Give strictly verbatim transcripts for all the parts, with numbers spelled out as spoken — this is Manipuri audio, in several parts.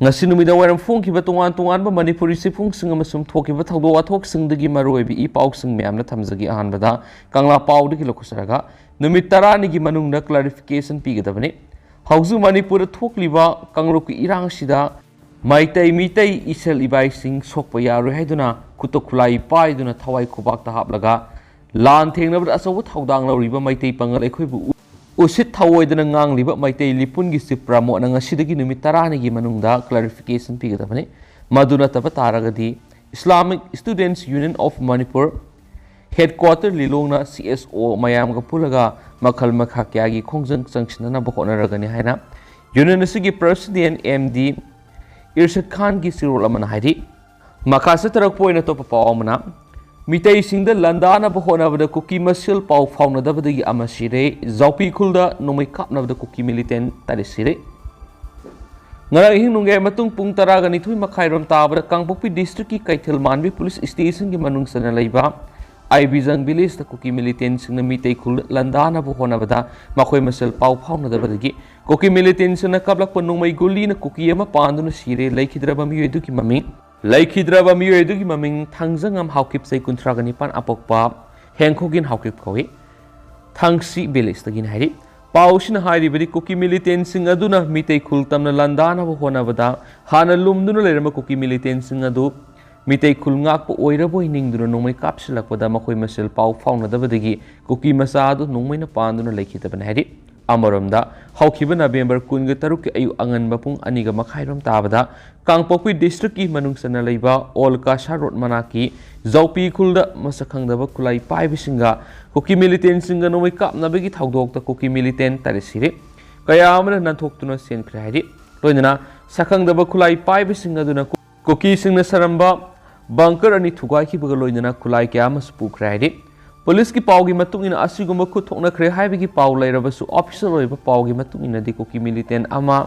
ꯉꯁꯤ ꯅꯨꯃꯤꯗꯥꯡ ꯋꯥꯏꯔꯝ ꯐꯣꯡꯈꯤꯕ ꯇꯣꯉꯥꯟ ꯇꯣꯉꯥꯟꯕ ꯃꯅꯤꯄꯨꯔꯤ ꯆꯦꯐꯣꯡꯁꯤꯡ ꯑꯃꯁꯨꯡ ꯊꯣꯛꯈꯤꯕ ꯊꯧꯗꯣꯛ ꯋꯥꯊꯣꯛꯁꯤꯡꯗꯒꯤ ꯃꯔꯨꯑꯣꯏꯕ ꯏ ꯄꯥꯎꯁꯤꯡ ꯃꯌꯥꯝꯅ ꯊꯝꯖꯒꯦ꯫ ꯑꯍꯥꯟꯕꯗ ꯀꯪꯂꯥ ꯄꯥꯎꯗꯒꯤ ꯂꯧꯈꯠꯆꯔꯒ, ꯅꯨꯃꯤꯠ ꯇꯔꯥꯅꯤꯒꯤ ꯃꯅꯨꯡꯗ ꯀ꯭ꯂꯥꯔꯤꯐꯤꯀꯦꯁꯟ ꯄꯤꯒꯗꯕꯅꯤ꯫ ꯍꯧꯖꯤꯛ ꯃꯅꯤꯄꯨꯔꯗ ꯊꯣꯛꯂꯤꯕ ꯀꯥꯡꯂꯨꯞꯀꯤ ꯏꯔꯥꯡꯁꯤꯗ ꯃꯩꯇꯩ ꯃꯤꯇꯩ ꯏꯆꯜ ꯏꯕꯥꯏꯁꯤꯡ ꯁꯣꯛꯄ ꯌꯥꯔꯣꯏ ꯍꯥꯏꯗꯨꯅ ꯈꯨꯠꯇ ꯈꯨꯠꯂꯥꯏ ꯄꯥꯏꯗꯨꯅ ꯊꯋꯥꯏ ꯈꯨꯕꯥꯛꯇ ꯍꯥꯞꯂꯒ ꯂꯥꯟ ꯊꯦꯡꯅꯕꯗ ꯑꯆꯧꯕ ꯊꯧꯗꯥꯡ ꯂꯧꯔꯤꯕ ꯃꯩꯇꯩ ꯄꯥꯉꯜ ꯑꯩꯈꯣꯏꯕꯨ ꯎ-, ꯎꯁꯤꯠ ꯊꯑꯣꯏꯗꯅ ꯉꯥꯡꯂꯤꯕ ꯃꯩꯇꯩ ꯂꯤꯄꯨꯟꯒꯤ ꯆꯤꯞ ꯄ꯭ꯔꯃꯣꯠꯅ ꯉꯁꯤꯗꯒꯤ ꯅꯨꯃꯤꯠ ꯇꯔꯥꯅꯤꯒꯤ ꯃꯅꯨꯡꯗ ꯀ꯭ꯂꯥꯔꯤꯐꯤꯀꯦꯁꯟ ꯄꯤꯒꯗꯕꯅꯤ꯫ ꯃꯗꯨ ꯅꯠꯇꯕ ꯇꯥꯔꯒꯗꯤ Islamic Students Union of Manipur headquarter ꯂꯤꯂꯣꯡꯅ C S O ꯃꯌꯥꯝꯒ ꯄꯨꯜꯂꯒ ꯃꯈꯜ ꯃꯈꯥ ꯀꯌꯥꯒꯤ ꯈꯣꯡꯖꯪ ꯆꯪꯁꯤꯟꯅꯅꯕ ꯍꯣꯠꯅꯔꯒꯅꯤ ꯍꯥꯏꯅ ꯌꯨꯅꯤꯌꯟ ꯑꯁꯤꯒꯤ ꯄ꯭ꯔꯁꯤꯗꯦꯟ ꯑꯦꯝ ꯗꯤ ꯏꯔꯁꯠ ꯈꯥꯟꯒꯤ ꯆꯦꯔꯣꯜ ꯑꯃꯅ ꯍꯥꯏꯔꯤ꯫ ꯃꯈꯥ ꯆꯠꯊꯔꯛꯄ ꯑꯣꯏꯅ ꯑꯇꯣꯞꯄ ꯄꯥꯎ ꯑꯃꯅ, ꯃꯤꯇꯩꯁꯤꯡꯗ ꯂꯥꯟꯗꯥꯅꯕ ꯍꯣꯠꯅꯕꯗ ꯀꯨꯀꯤ ꯃꯁꯦꯜ ꯄꯥꯎ ꯐꯥꯎꯅꯗꯕꯗꯒꯤ ꯑꯃ ꯁꯤꯔꯦ꯫ ꯖꯥꯎꯄꯤ ꯈꯨꯜꯗ ꯅꯣꯡꯃꯩ ꯀꯥꯞꯅꯕꯗ ꯀꯨꯀꯤ ꯃꯤꯂꯤꯇꯦꯟ ꯇꯔꯦꯠ ꯁꯤꯔꯦ꯫ ꯉꯔꯥꯡ ꯑꯍꯤꯡ ꯅꯣꯡꯌꯥꯏ ꯃꯇꯨꯡ ꯄꯨꯡ ꯇꯔꯥꯒ ꯅꯤꯊꯣꯏ ꯃꯈꯥꯏꯔꯣꯝ ꯇꯥꯕꯗ ꯀꯥꯡꯄꯣꯛꯄꯤ ꯗꯤꯁꯇ꯭ꯔꯤꯛꯀꯤ ꯀꯩꯊꯦꯜ ꯃꯥꯟꯕꯤ ꯄꯨꯂꯤꯁ ꯁ꯭ꯇꯦꯁꯟꯒꯤ ꯃꯅꯨꯡ ꯆꯟꯅ ꯂꯩꯕ ꯑꯥꯏꯕꯤꯖꯪ ꯚꯤꯂꯦꯖꯇ ꯀꯨꯀꯤ ꯃꯤꯂꯤꯇꯦꯟꯁꯤꯡꯅ ꯃꯤꯇꯩ ꯈꯨꯜ ꯂꯥꯟꯗꯥꯅꯕ ꯍꯣꯠꯅꯕꯗ ꯃꯈꯣꯏ ꯃꯁꯦꯜ ꯄꯥꯎ ꯐꯥꯎꯅꯗꯕꯗꯒꯤ ꯀꯨꯀꯤ ꯃꯤꯂꯤꯇꯦꯟꯁꯤꯡꯅ ꯀꯥꯞꯂꯛꯄ ꯅꯣꯡꯃꯩ ꯒꯨꯂꯤꯅ ꯀꯨꯀꯤ ꯑꯃ ꯄꯥꯟꯗꯨꯅ ꯁꯤꯔꯦ꯫ ꯂꯩꯈꯤꯗ꯭ꯔꯕ ꯃꯤꯑꯣꯏ ꯑꯗꯨꯒꯤ ꯃꯃꯤꯡ, ꯂꯩꯈꯤꯗ꯭ꯔꯕ ꯃꯤꯑꯣꯏ ꯑꯗꯨꯒꯤ ꯃꯃꯤꯡ ꯊꯥꯡꯖꯉꯝ ꯍꯥꯎꯀꯤꯞ, ꯆꯍꯤ ꯀꯨꯟꯊ꯭ꯔꯥꯒ ꯅꯤꯄꯥꯟ, ꯑꯄꯣꯛꯄ ꯍꯦꯡꯈꯣꯒꯤꯟ ꯍꯥꯎꯀꯤꯞ ꯀꯧꯏ꯫ ꯊꯥꯡꯁꯤ ꯚꯤꯂꯦꯖꯇꯒꯤꯅꯤ ꯍꯥꯏꯔꯤ꯫ ꯄꯥꯎꯁꯤꯅ ꯍꯥꯏꯔꯤꯕꯗꯤ ꯀꯨꯀꯤ ꯃꯤꯂꯤꯇꯦꯟꯁꯤꯡ ꯑꯗꯨꯅ ꯃꯤꯇꯩ ꯈꯨꯜ ꯇꯝꯅ ꯂꯥꯟꯗꯥꯅꯕ ꯍꯣꯠꯅꯕꯗ ꯍꯥꯟꯅ ꯂꯨꯝꯗꯨꯅ ꯂꯩꯔꯝꯕ ꯀꯨꯀꯤ ꯃꯤꯂꯤꯇꯦꯟꯁꯤꯡ ꯑꯗꯨ ꯃꯤꯇꯩ ꯈꯨꯜ ꯉꯥꯛꯄ ꯑꯣꯏꯔꯕꯣꯏ ꯅꯤꯡꯗꯨꯅ ꯅꯣꯡꯃꯩ ꯀꯥꯞꯁꯤꯜꯂꯛꯄꯗ ꯃꯈꯣꯏ ꯃꯁꯦꯜ ꯄꯥꯎ ꯐꯥꯎꯅꯗꯕꯗꯒꯤ ꯀꯨꯀꯤ ꯃꯆꯥ ꯑꯗꯨ ꯅꯣꯡꯃꯩꯅ ꯄꯥꯟꯗꯨꯅ ꯂꯩꯈꯤꯗꯕꯅꯤ ꯍꯥꯏꯔꯤ꯫ ꯑꯃꯔꯣꯝꯗ, ꯍꯧꯈꯤꯕ ꯅꯕꯦꯝꯕꯔ ꯀꯨꯟꯒ ꯇꯔꯨꯛꯀꯤ ꯑꯌꯨꯛ ꯑꯉꯟꯕ ꯄꯨꯡ ꯑꯅꯤꯒ ꯃꯈꯥꯏꯔꯣꯝ ꯇꯥꯕꯗ ꯀꯥꯡꯄꯣꯛꯄꯤ ꯗꯤꯁꯇ꯭ꯔꯤꯛꯀꯤ ꯃꯅꯨꯡ ꯆꯟꯅ ꯂꯩꯕ ꯑꯣꯜ ꯀꯥꯁꯥ ꯔꯣꯗ ꯃꯅꯥꯛꯀꯤ ꯖꯥꯎꯄꯤ ꯈꯨꯜꯗ ꯃꯁꯛ ꯈꯪꯗꯕ ꯈꯨꯠꯂꯥꯏ ꯄꯥꯏꯕꯁꯤꯡꯒ ꯀꯨꯀꯤ ꯃꯤꯂꯤꯇꯦꯟꯁꯤꯡꯒ ꯅꯣꯡꯃꯩ ꯀꯥꯞꯅꯕꯒꯤ ꯊꯧꯗꯣꯛꯇ ꯀꯨꯀꯤ ꯃꯤꯂꯤꯇꯦꯟ ꯇꯔꯦꯠ ꯁꯤꯔꯦ꯫ ꯀꯌꯥ ꯑꯃꯅ ꯅꯥꯟꯊꯣꯛꯇꯨꯅ ꯆꯦꯟꯈ꯭ꯔꯦ ꯍꯥꯏꯔꯤ꯫ ꯂꯣꯏꯅꯅ ꯁꯛꯈꯪꯗꯕ ꯈꯨꯠꯂꯥꯏ ꯄꯥꯏꯕꯁꯤꯡ ꯑꯗꯨꯅ ꯀꯨꯀꯤꯁꯤꯡꯅ ꯁꯥꯔꯝꯕ ꯕꯪꯀꯔ ꯑꯅꯤ ꯊꯨꯒꯥꯏꯈꯤꯕꯒ ꯂꯣꯏꯅꯅ ꯈꯨꯠꯂꯥꯏ ꯀꯌꯥ ꯑꯃꯁꯨ ꯄꯨꯈ꯭ꯔꯦ ꯍꯥꯏꯔꯤ꯫ ꯄꯨꯂꯤꯁꯀꯤ ꯄꯥꯎꯒꯤ ꯃꯇꯨꯡ ꯏꯟꯅ ꯑꯁꯤꯒꯨꯝꯕ ꯈꯨꯠ ꯊꯣꯛꯅꯈ꯭ꯔꯦ ꯍꯥꯏꯕꯒꯤ ꯄꯥꯎ ꯂꯩꯔꯕꯁꯨ, ꯑꯣꯐꯤꯁꯤꯌꯦꯜ ꯑꯣꯏꯕ ꯄꯥꯎꯒꯤ ꯃꯇꯨꯡ ꯏꯟꯅꯗꯤ ꯀꯨꯀꯤ ꯃꯤꯂꯤꯇꯦꯟ ꯑꯃ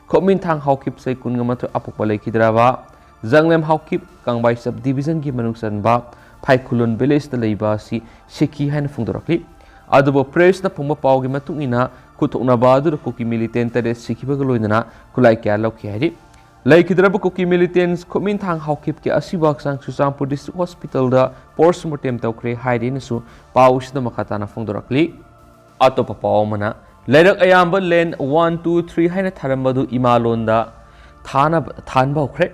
ꯈꯣꯃꯤꯟꯊꯥꯡ ꯍꯥꯎꯀꯤꯞ, ꯆꯍꯤ ꯀꯨꯟꯒ ꯃꯥꯊꯣꯏ, ꯑꯄꯣꯛꯄ ꯂꯩꯈꯤꯗ꯭ꯔꯕ ꯖꯪꯂꯦꯝ ꯍꯥꯎꯀꯤꯞ, ꯀꯥꯡꯕꯥꯏ ꯁꯕ ꯗꯤꯕꯤꯖꯟꯒꯤ ꯃꯅꯨꯡ ꯆꯟꯕ ꯐꯥꯏꯈꯨꯂꯨꯟ ꯚꯤꯂꯦꯖꯇ ꯂꯩꯕ ꯑꯁꯤ ꯁꯤꯈꯤ ꯍꯥꯏꯅ ꯐꯣꯡꯗꯣꯔꯛꯂꯤ꯫ ꯑꯗꯨꯕꯨ ꯄ꯭ꯔꯦꯁꯅ ꯐꯣꯡꯕ ꯄꯥꯎꯒꯤ ꯃꯇꯨꯡ ꯏꯟꯅ ꯈꯨꯠ ꯊꯣꯛꯅꯕ ꯑꯗꯨꯗ ꯀꯨꯀꯤ ꯃꯤꯂꯤꯇꯦꯟ ꯇꯔꯦꯠ ꯁꯤꯈꯤꯕꯒ ꯂꯣꯏꯅꯅ ꯈꯨꯠꯂꯥꯏ ꯀꯌꯥ ꯂꯧꯈꯤ ꯍꯥꯏꯔꯤ꯫ ꯂꯩꯈꯤꯗ꯭ꯔꯕ ꯀꯨꯀꯤ militants ꯈꯨꯠꯃꯤꯟ ꯊꯥꯡ ꯍꯥꯎꯈꯤꯕꯒꯤ ꯑꯁꯤꯕ ꯍꯛꯆꯥꯡ ꯆꯨꯔꯆꯥꯟꯄꯨꯔ district hospitalꯗ post mortem ꯇꯧꯈ꯭ꯔꯦ ꯍꯥꯏꯔꯤ ꯑꯩꯅꯁꯨ ꯄꯥꯎꯁꯤꯗ ꯃꯈꯥ ꯇꯥꯅ ꯐꯣꯡꯗꯣꯔꯛꯂꯤ꯫ ꯑꯇꯣꯞꯄ ꯄꯥꯎ ꯑꯃꯅ, ꯂꯩꯔꯛ ꯑꯌꯥꯝꯕ land one two three ꯍꯥꯏꯅ ꯊꯥꯔꯝꯕꯗꯨ ꯏꯃꯥꯂꯣꯟꯗ ꯊꯥꯅꯕ ꯊꯥꯍꯟꯕ ꯍꯧꯈ꯭ꯔꯦ꯫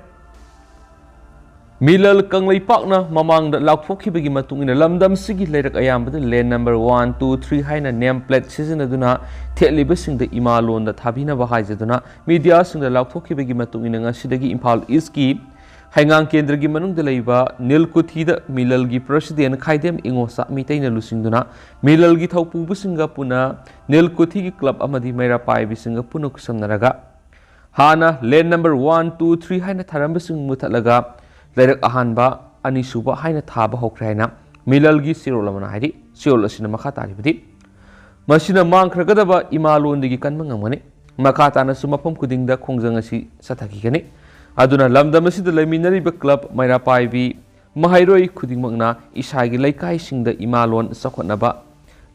ꯃꯤꯂꯜ ꯀꯪꯂꯩꯄꯥꯛꯅ ꯃꯃꯥꯡꯗ ꯂꯥꯎꯊꯣꯛꯈꯤꯕꯒꯤ ꯃꯇꯨꯡ ꯏꯟꯅ ꯂꯝꯗꯝꯁꯤꯒꯤ ꯂꯩꯔꯛ ꯑꯌꯥꯝꯕꯗ land number one two three ꯍꯥꯏꯅ name plate ꯁꯤꯖꯤꯟꯅꯗꯨꯅ ꯊꯦꯠꯂꯤꯕꯁꯤꯡꯗ ꯏꯃꯥꯂꯣꯟꯗ ꯊꯥꯕꯤꯅꯕ ꯍꯥꯏꯖꯗꯨꯅ mediaꯁꯤꯡꯗ ꯂꯥꯎꯊꯣꯛꯈꯤꯕꯒꯤ ꯃꯇꯨꯡ ꯏꯟꯅ ꯉꯁꯤꯗꯒꯤ ꯏꯝꯐꯥꯜ Eastꯀꯤ ꯍꯩꯉꯥꯡ ꯀꯦꯟꯗ꯭ꯔꯒꯤ ꯃꯅꯨꯡꯗ ꯂꯩꯕ ꯅꯤꯜꯀꯨꯊꯤꯗ ꯃꯤꯂꯜꯒꯤ president ꯈꯥꯏꯗꯦꯝ ꯏꯉꯣꯆꯥ ꯃꯤꯇꯩꯅ ꯂꯨꯆꯤꯡꯗꯨꯅ ꯃꯤꯂꯜꯒꯤ ꯊꯧꯄꯨꯕꯁꯤꯡꯒ ꯄꯨꯟꯅ ꯅꯤꯜꯀꯨꯊꯤꯒꯤ club ꯑꯃꯗꯤ ꯃꯩꯔꯥ ꯄꯥꯏꯕꯤꯁꯤꯡꯒ ꯄꯨꯟꯅ ꯈꯨꯠꯁꯝꯅꯔꯒ ꯍꯥꯟꯅ land number one two three ꯍꯥꯏꯅ ꯊꯥꯔꯝꯕꯁꯤꯡ ꯃꯨꯊꯠꯂꯒ ꯂꯩꯔꯛ ꯑꯍꯥꯟꯕ, ꯑꯅꯤꯁꯨꯕ ꯍꯥꯏꯅ ꯊꯥꯕ ꯍꯧꯈ꯭ꯔꯦ ꯍꯥꯏꯅ ꯃꯤꯂꯜꯒꯤ ꯆꯦꯔꯣꯜ ꯑꯃꯅ ꯍꯥꯏꯔꯤ꯫ ꯆꯦꯔꯣꯜ ꯑꯁꯤꯅ ꯃꯈꯥ ꯇꯥꯔꯤꯕꯗꯤ, ꯃꯁꯤꯅ ꯃꯥꯡꯈ꯭ꯔꯒꯗꯕ ꯏꯃꯥꯂꯣꯟꯗꯒꯤ ꯀꯟꯕ ꯉꯝꯒꯅꯤ꯫ ꯃꯈꯥ ꯇꯥꯅꯁꯨ ꯃꯐꯝ ꯈꯨꯗꯤꯡꯗ ꯈꯣꯡꯖꯪ ꯑꯁꯤ ꯆꯠꯊꯈꯤꯒꯅꯤ꯫ ꯑꯗꯨꯅ ꯂꯝꯗꯝ ꯑꯁꯤꯗ ꯂꯩꯃꯤꯟꯅꯔꯤꯕ club, ꯃꯩꯔꯥ ꯄꯥꯏꯕꯤ, ꯃꯍꯩꯔꯣꯏ ꯈꯨꯗꯤꯡꯃꯛꯅ ꯏꯁꯥꯒꯤ ꯂꯩꯀꯥꯏꯁꯤꯡꯗ ꯏꯃꯥꯂꯣꯟ ꯆꯥꯎꯈꯠꯅꯕ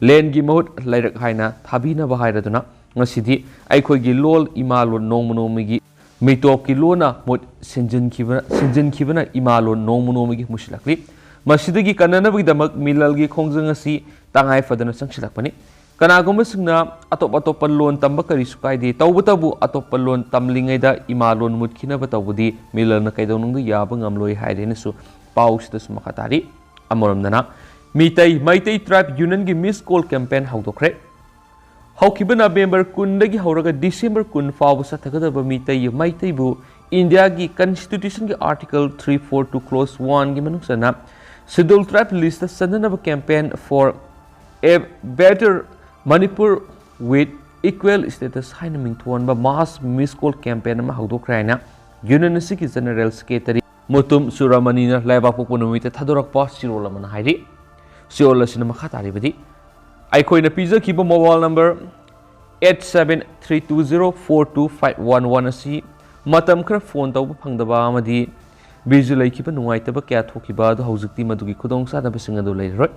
landꯒꯤ ꯃꯍꯨꯠ ꯂꯩꯔꯛ ꯍꯥꯏꯅ ꯊꯥꯕꯤꯅꯕ ꯍꯥꯏꯔꯗꯨꯅ ꯉꯁꯤꯗꯤ ꯑꯩꯈꯣꯏꯒꯤ ꯂꯣꯜ ꯏꯃꯥꯂꯣꯟ ꯅꯣꯡꯃ ꯅꯣꯡꯃꯒꯤ ꯃꯤꯇꯣꯞꯀꯤ ꯂꯣꯟꯅ ꯃꯍꯨꯠ ꯁꯤꯟꯖꯤꯟꯈꯤꯕꯅ, ꯁꯤꯟꯖꯤꯟꯈꯤꯕꯅ ꯏꯃꯥꯂꯣꯟ ꯅꯣꯡꯃ ꯅꯣꯡꯃꯒꯤ ꯃꯨꯁꯤꯜꯂꯛꯂꯤ꯫ ꯃꯁꯤꯗꯒꯤ ꯀꯟꯅꯅꯕꯒꯤꯗꯃꯛ ꯃꯤꯂꯜꯒꯤ ꯈꯣꯡꯖꯪ ꯑꯁꯤ ꯇꯉꯥꯏ ꯐꯗꯅ ꯆꯪꯁꯤꯜꯂꯛꯄꯅꯤ꯫ ꯀꯅꯥꯒꯨꯝꯕꯁꯤꯡꯅ ꯑꯇꯣꯞ ꯑꯇꯣꯞꯄ ꯂꯣꯟ ꯇꯝꯕ ꯀꯔꯤꯁꯨ ꯀꯥꯏꯗꯦ, ꯇꯧꯕꯇꯕꯨ ꯑꯇꯣꯞꯄ ꯂꯣꯟ ꯇꯝꯂꯤꯉꯩꯗ ꯏꯃꯥꯂꯣꯟ ꯃꯨꯠꯈꯤꯅꯕ ꯇꯧꯕꯗꯤ ꯃꯤꯂꯜꯅ ꯀꯩꯗꯧꯅꯨꯡꯗ ꯌꯥꯕ ꯉꯝꯂꯣꯏ ꯍꯥꯏꯔꯦꯅꯁꯨ ꯄꯥꯎꯁꯤꯗꯁꯨ ꯃꯈꯥ ꯇꯥꯔꯤ꯫ ꯑꯃꯔꯣꯝꯗꯅ Meitei, Meitei tribe unionꯒꯤ miss call campaign ꯍꯧꯗꯣꯛꯈ꯭ꯔꯦ꯫ ꯍꯧꯈꯤꯕ ꯅꯕꯦꯝꯕꯔ ꯀꯨꯟꯗꯒꯤ ꯍꯧꯔꯒ ꯗꯤꯁꯦꯝꯕꯔ ꯀꯨꯟ ꯐꯥꯎꯕ ꯆꯠꯊꯒꯗꯕ ꯃꯤꯇꯩ, ꯃꯩꯇꯩꯕꯨ ꯏꯟꯗꯤꯌꯥꯒꯤ constitutionꯒꯤ article three four two clause oneꯒꯤ ꯃꯅꯨꯡ ꯆꯟꯅ schedule tribe listꯇ ꯆꯟꯅꯅꯕ campaign for a better Manipur with equal status ꯍꯥꯏꯅ ꯃꯤꯡꯊꯣꯟꯕ mass miss call campaign ꯑꯃ ꯍꯧꯗꯣꯛꯈ꯭ꯔꯦ ꯍꯥꯏꯅ union ꯑꯁꯤꯒꯤ general secretary ꯃꯨꯇꯨꯝ ꯆꯨꯔꯥꯃꯅꯤꯅ ꯂꯩꯕꯥꯛꯄꯣꯛꯄ ꯅꯨꯃꯤꯠꯇ ꯊꯥꯗꯣꯔꯛꯄ ꯆꯦꯔꯣꯜ ꯑꯃꯅ ꯍꯥꯏꯔꯤ꯫ ꯆꯦꯔꯣꯜ ꯑꯁꯤꯅ ꯃꯈꯥ ꯇꯥꯔꯤꯕꯗꯤ, ꯑꯩꯈꯣꯏꯅ ꯄꯤꯖꯈꯤꯕ mobile number eight seven three two zero four two five one one ꯑꯁꯤ ꯃꯇꯝ ꯈꯔ phone ꯇꯧꯕ ꯐꯪꯗꯕ ꯑꯃꯗꯤ busy ꯂꯩꯈꯤꯕ, ꯅꯨꯡꯉꯥꯏꯇꯕ ꯀꯌꯥ ꯊꯣꯛꯈꯤꯕ ꯑꯗꯨ ꯍꯧꯖꯤꯛꯇꯤ ꯃꯗꯨꯒꯤ ꯈꯨꯗꯣꯡꯆꯥꯗꯕꯁꯤꯡ ꯑꯗꯨ ꯂꯩꯔꯔꯣꯏ꯫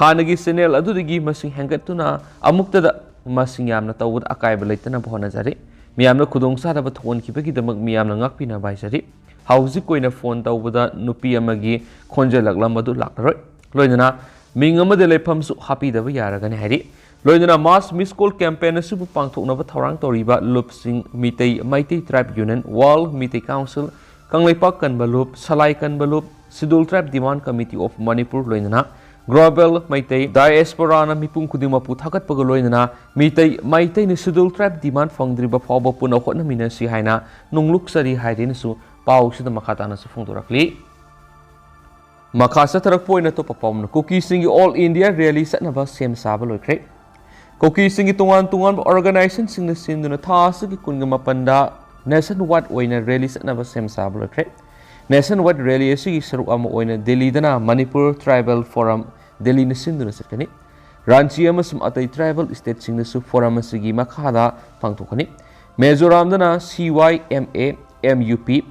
ꯍꯥꯟꯅꯒꯤ channel ꯑꯗꯨꯗꯒꯤ ꯃꯁꯤꯡ ꯍꯦꯟꯒꯠꯇꯨꯅ ꯑꯃꯨꯛꯇꯗ ꯃꯁꯤꯡ ꯌꯥꯝꯅ ꯇꯧꯕꯗ ꯑꯀꯥꯏꯕ ꯂꯩꯇꯅꯕ ꯍꯣꯠꯅꯖꯔꯤ꯫ ꯃꯤꯌꯥꯝꯅ ꯈꯨꯗꯣꯡꯆꯥꯗꯕ ꯊꯣꯛꯍꯟꯈꯤꯕꯒꯤꯗꯃꯛ ꯃꯤꯌꯥꯝꯅ ꯉꯥꯛꯄꯤꯅꯕ ꯍꯥꯏꯖꯔꯤ꯫ ꯍꯧꯖꯤꯛ ꯑꯣꯏꯅ ꯐꯣꯟ ꯇꯧꯕꯗ ꯅꯨꯄꯤ ꯑꯃꯒꯤ ꯈꯣꯟꯖꯦꯜꯂꯛꯂꯝꯕꯗꯨ ꯂꯥꯛꯂꯔꯣꯏ꯫ ꯂꯣꯏꯅꯅ ꯃꯤꯡ ꯑꯃꯗꯤ ꯂꯩꯐꯝꯁꯨ ꯍꯥꯞꯄꯤꯗꯕ ꯌꯥꯔꯒꯅꯤ ꯍꯥꯏꯔꯤ꯫ ꯂꯣꯏꯅꯅ mass miss call campaign ꯑꯁꯤꯕꯨ ꯄꯥꯡꯊꯣꯛꯅꯕ ꯊꯧꯔꯥꯡ ꯇꯧꯔꯤꯕ ꯂꯨꯞꯁꯤꯡ, Meitei, Meitei Tribe Union, World Meitei Council, Kangleipak ꯀꯟꯕ ꯂꯨꯞ, ꯁꯂꯥꯏ ꯀꯟꯕ ꯂꯨꯞ, Scheduled Tribe Demand Committee of Manipur, ꯂꯣꯏꯅꯅ Global ꯃꯩꯇꯩ Diasporaꯅ ꯃꯤꯄꯨꯝ ꯈꯨꯗꯤꯡꯃꯛꯄꯨ ꯊꯥꯒꯠꯄꯒ ꯂꯣꯏꯅꯅ ꯃꯤꯇꯩ, ꯃꯩꯇꯩꯅ Scheduled Tribe demand ꯐꯪꯗ꯭ꯔꯤꯕ ꯐꯥꯎꯕ ꯄꯨꯟꯅ ꯍꯣꯠꯅꯃꯤꯟꯅꯁꯤ ꯍꯥꯏꯅ ꯅꯣꯡꯂꯨꯛꯆꯔꯤ ꯍꯥꯏꯗꯨꯅꯁꯨ ꯄꯥꯎꯁꯤꯗ ꯃꯈꯥ ꯇꯥꯅꯁꯨ ꯐꯣꯡꯗꯣꯔꯛꯂꯤ꯫ ꯃꯈꯥ ꯆꯠꯊꯔꯛꯄ ꯑꯣꯏꯅ ꯑꯇꯣꯞꯄ ꯄꯥꯎ ꯑꯃꯅ, ꯀꯨꯀꯤꯁꯤꯡꯒꯤ All India rally ꯆꯠꯅꯕ ꯁꯦꯝ ꯁꯥꯕ ꯂꯣꯏꯈ꯭ꯔꯦ꯫ ꯀꯨꯀꯤꯁꯤꯡꯒꯤ ꯇꯣꯉꯥꯟ ꯇꯣꯉꯥꯟꯕ organizationꯁꯤꯡꯅ ꯁꯤꯟꯗꯨꯅ ꯊꯥ ꯑꯁꯤꯒꯤ ꯀꯨꯟꯒ ꯃꯥꯄꯟꯗ nationwide ꯑꯣꯏꯅ rally ꯆꯠꯅꯕ ꯁꯦꯝ ꯁꯥꯕ ꯂꯣꯏꯈ꯭ꯔꯦ꯫ Nationwide rally ꯑꯁꯤꯒꯤ ꯁꯔꯨꯛ ꯑꯃ ꯑꯣꯏꯅ ꯗꯦꯜꯂꯤꯗꯅ Manipur Tribal Forum ꯗꯦꯜꯂꯤꯅ ꯁꯤꯟꯗꯨꯅ ꯆꯠꯀꯅꯤ꯫ ꯔꯥꯟꯆꯤ ꯑꯃꯁꯨꯡ ꯑꯇꯩ tribal stateꯁꯤꯡꯗꯁꯨ forum ꯑꯁꯤꯒꯤ ꯃꯈꯥꯗ ꯄꯥꯡꯊꯣꯛꯀꯅꯤ꯫ ꯃꯤꯖꯣꯔꯥꯝꯗꯅ C Y M A, M U P,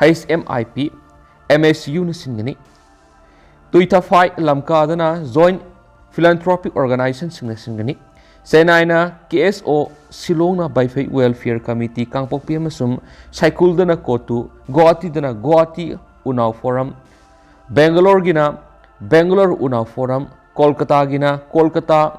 H M I P, M S Uꯅ ꯁꯤꯟꯒꯅꯤ꯫ ꯇꯨꯏꯊꯥꯐꯥꯏ ꯂꯝꯀꯥꯗꯅ Joint Philanthropic Organizationꯁꯤꯡꯅ ꯁꯤꯟꯒꯅꯤ꯫ ꯆꯦꯟꯅꯥꯏꯅ K S O, ꯁꯤꯂꯣꯡꯅ ꯕꯥꯏꯐꯩ Welfare Committee, ꯀꯥꯡꯄꯣꯛꯄꯤ ꯑꯃꯁꯨꯡ ꯁꯥꯏꯀꯨꯜꯗꯅ ꯀꯣꯇꯨ, ꯒꯨꯋꯥꯍꯥꯇꯤꯗꯅ Guwahati Unnao Forum, ꯕꯦꯡꯒꯂꯣꯔꯒꯤꯅ Bangalore Unnao Forum, ꯀꯣꯜꯀꯇꯥꯒꯤꯅ ꯀꯣꯜꯀꯇꯥ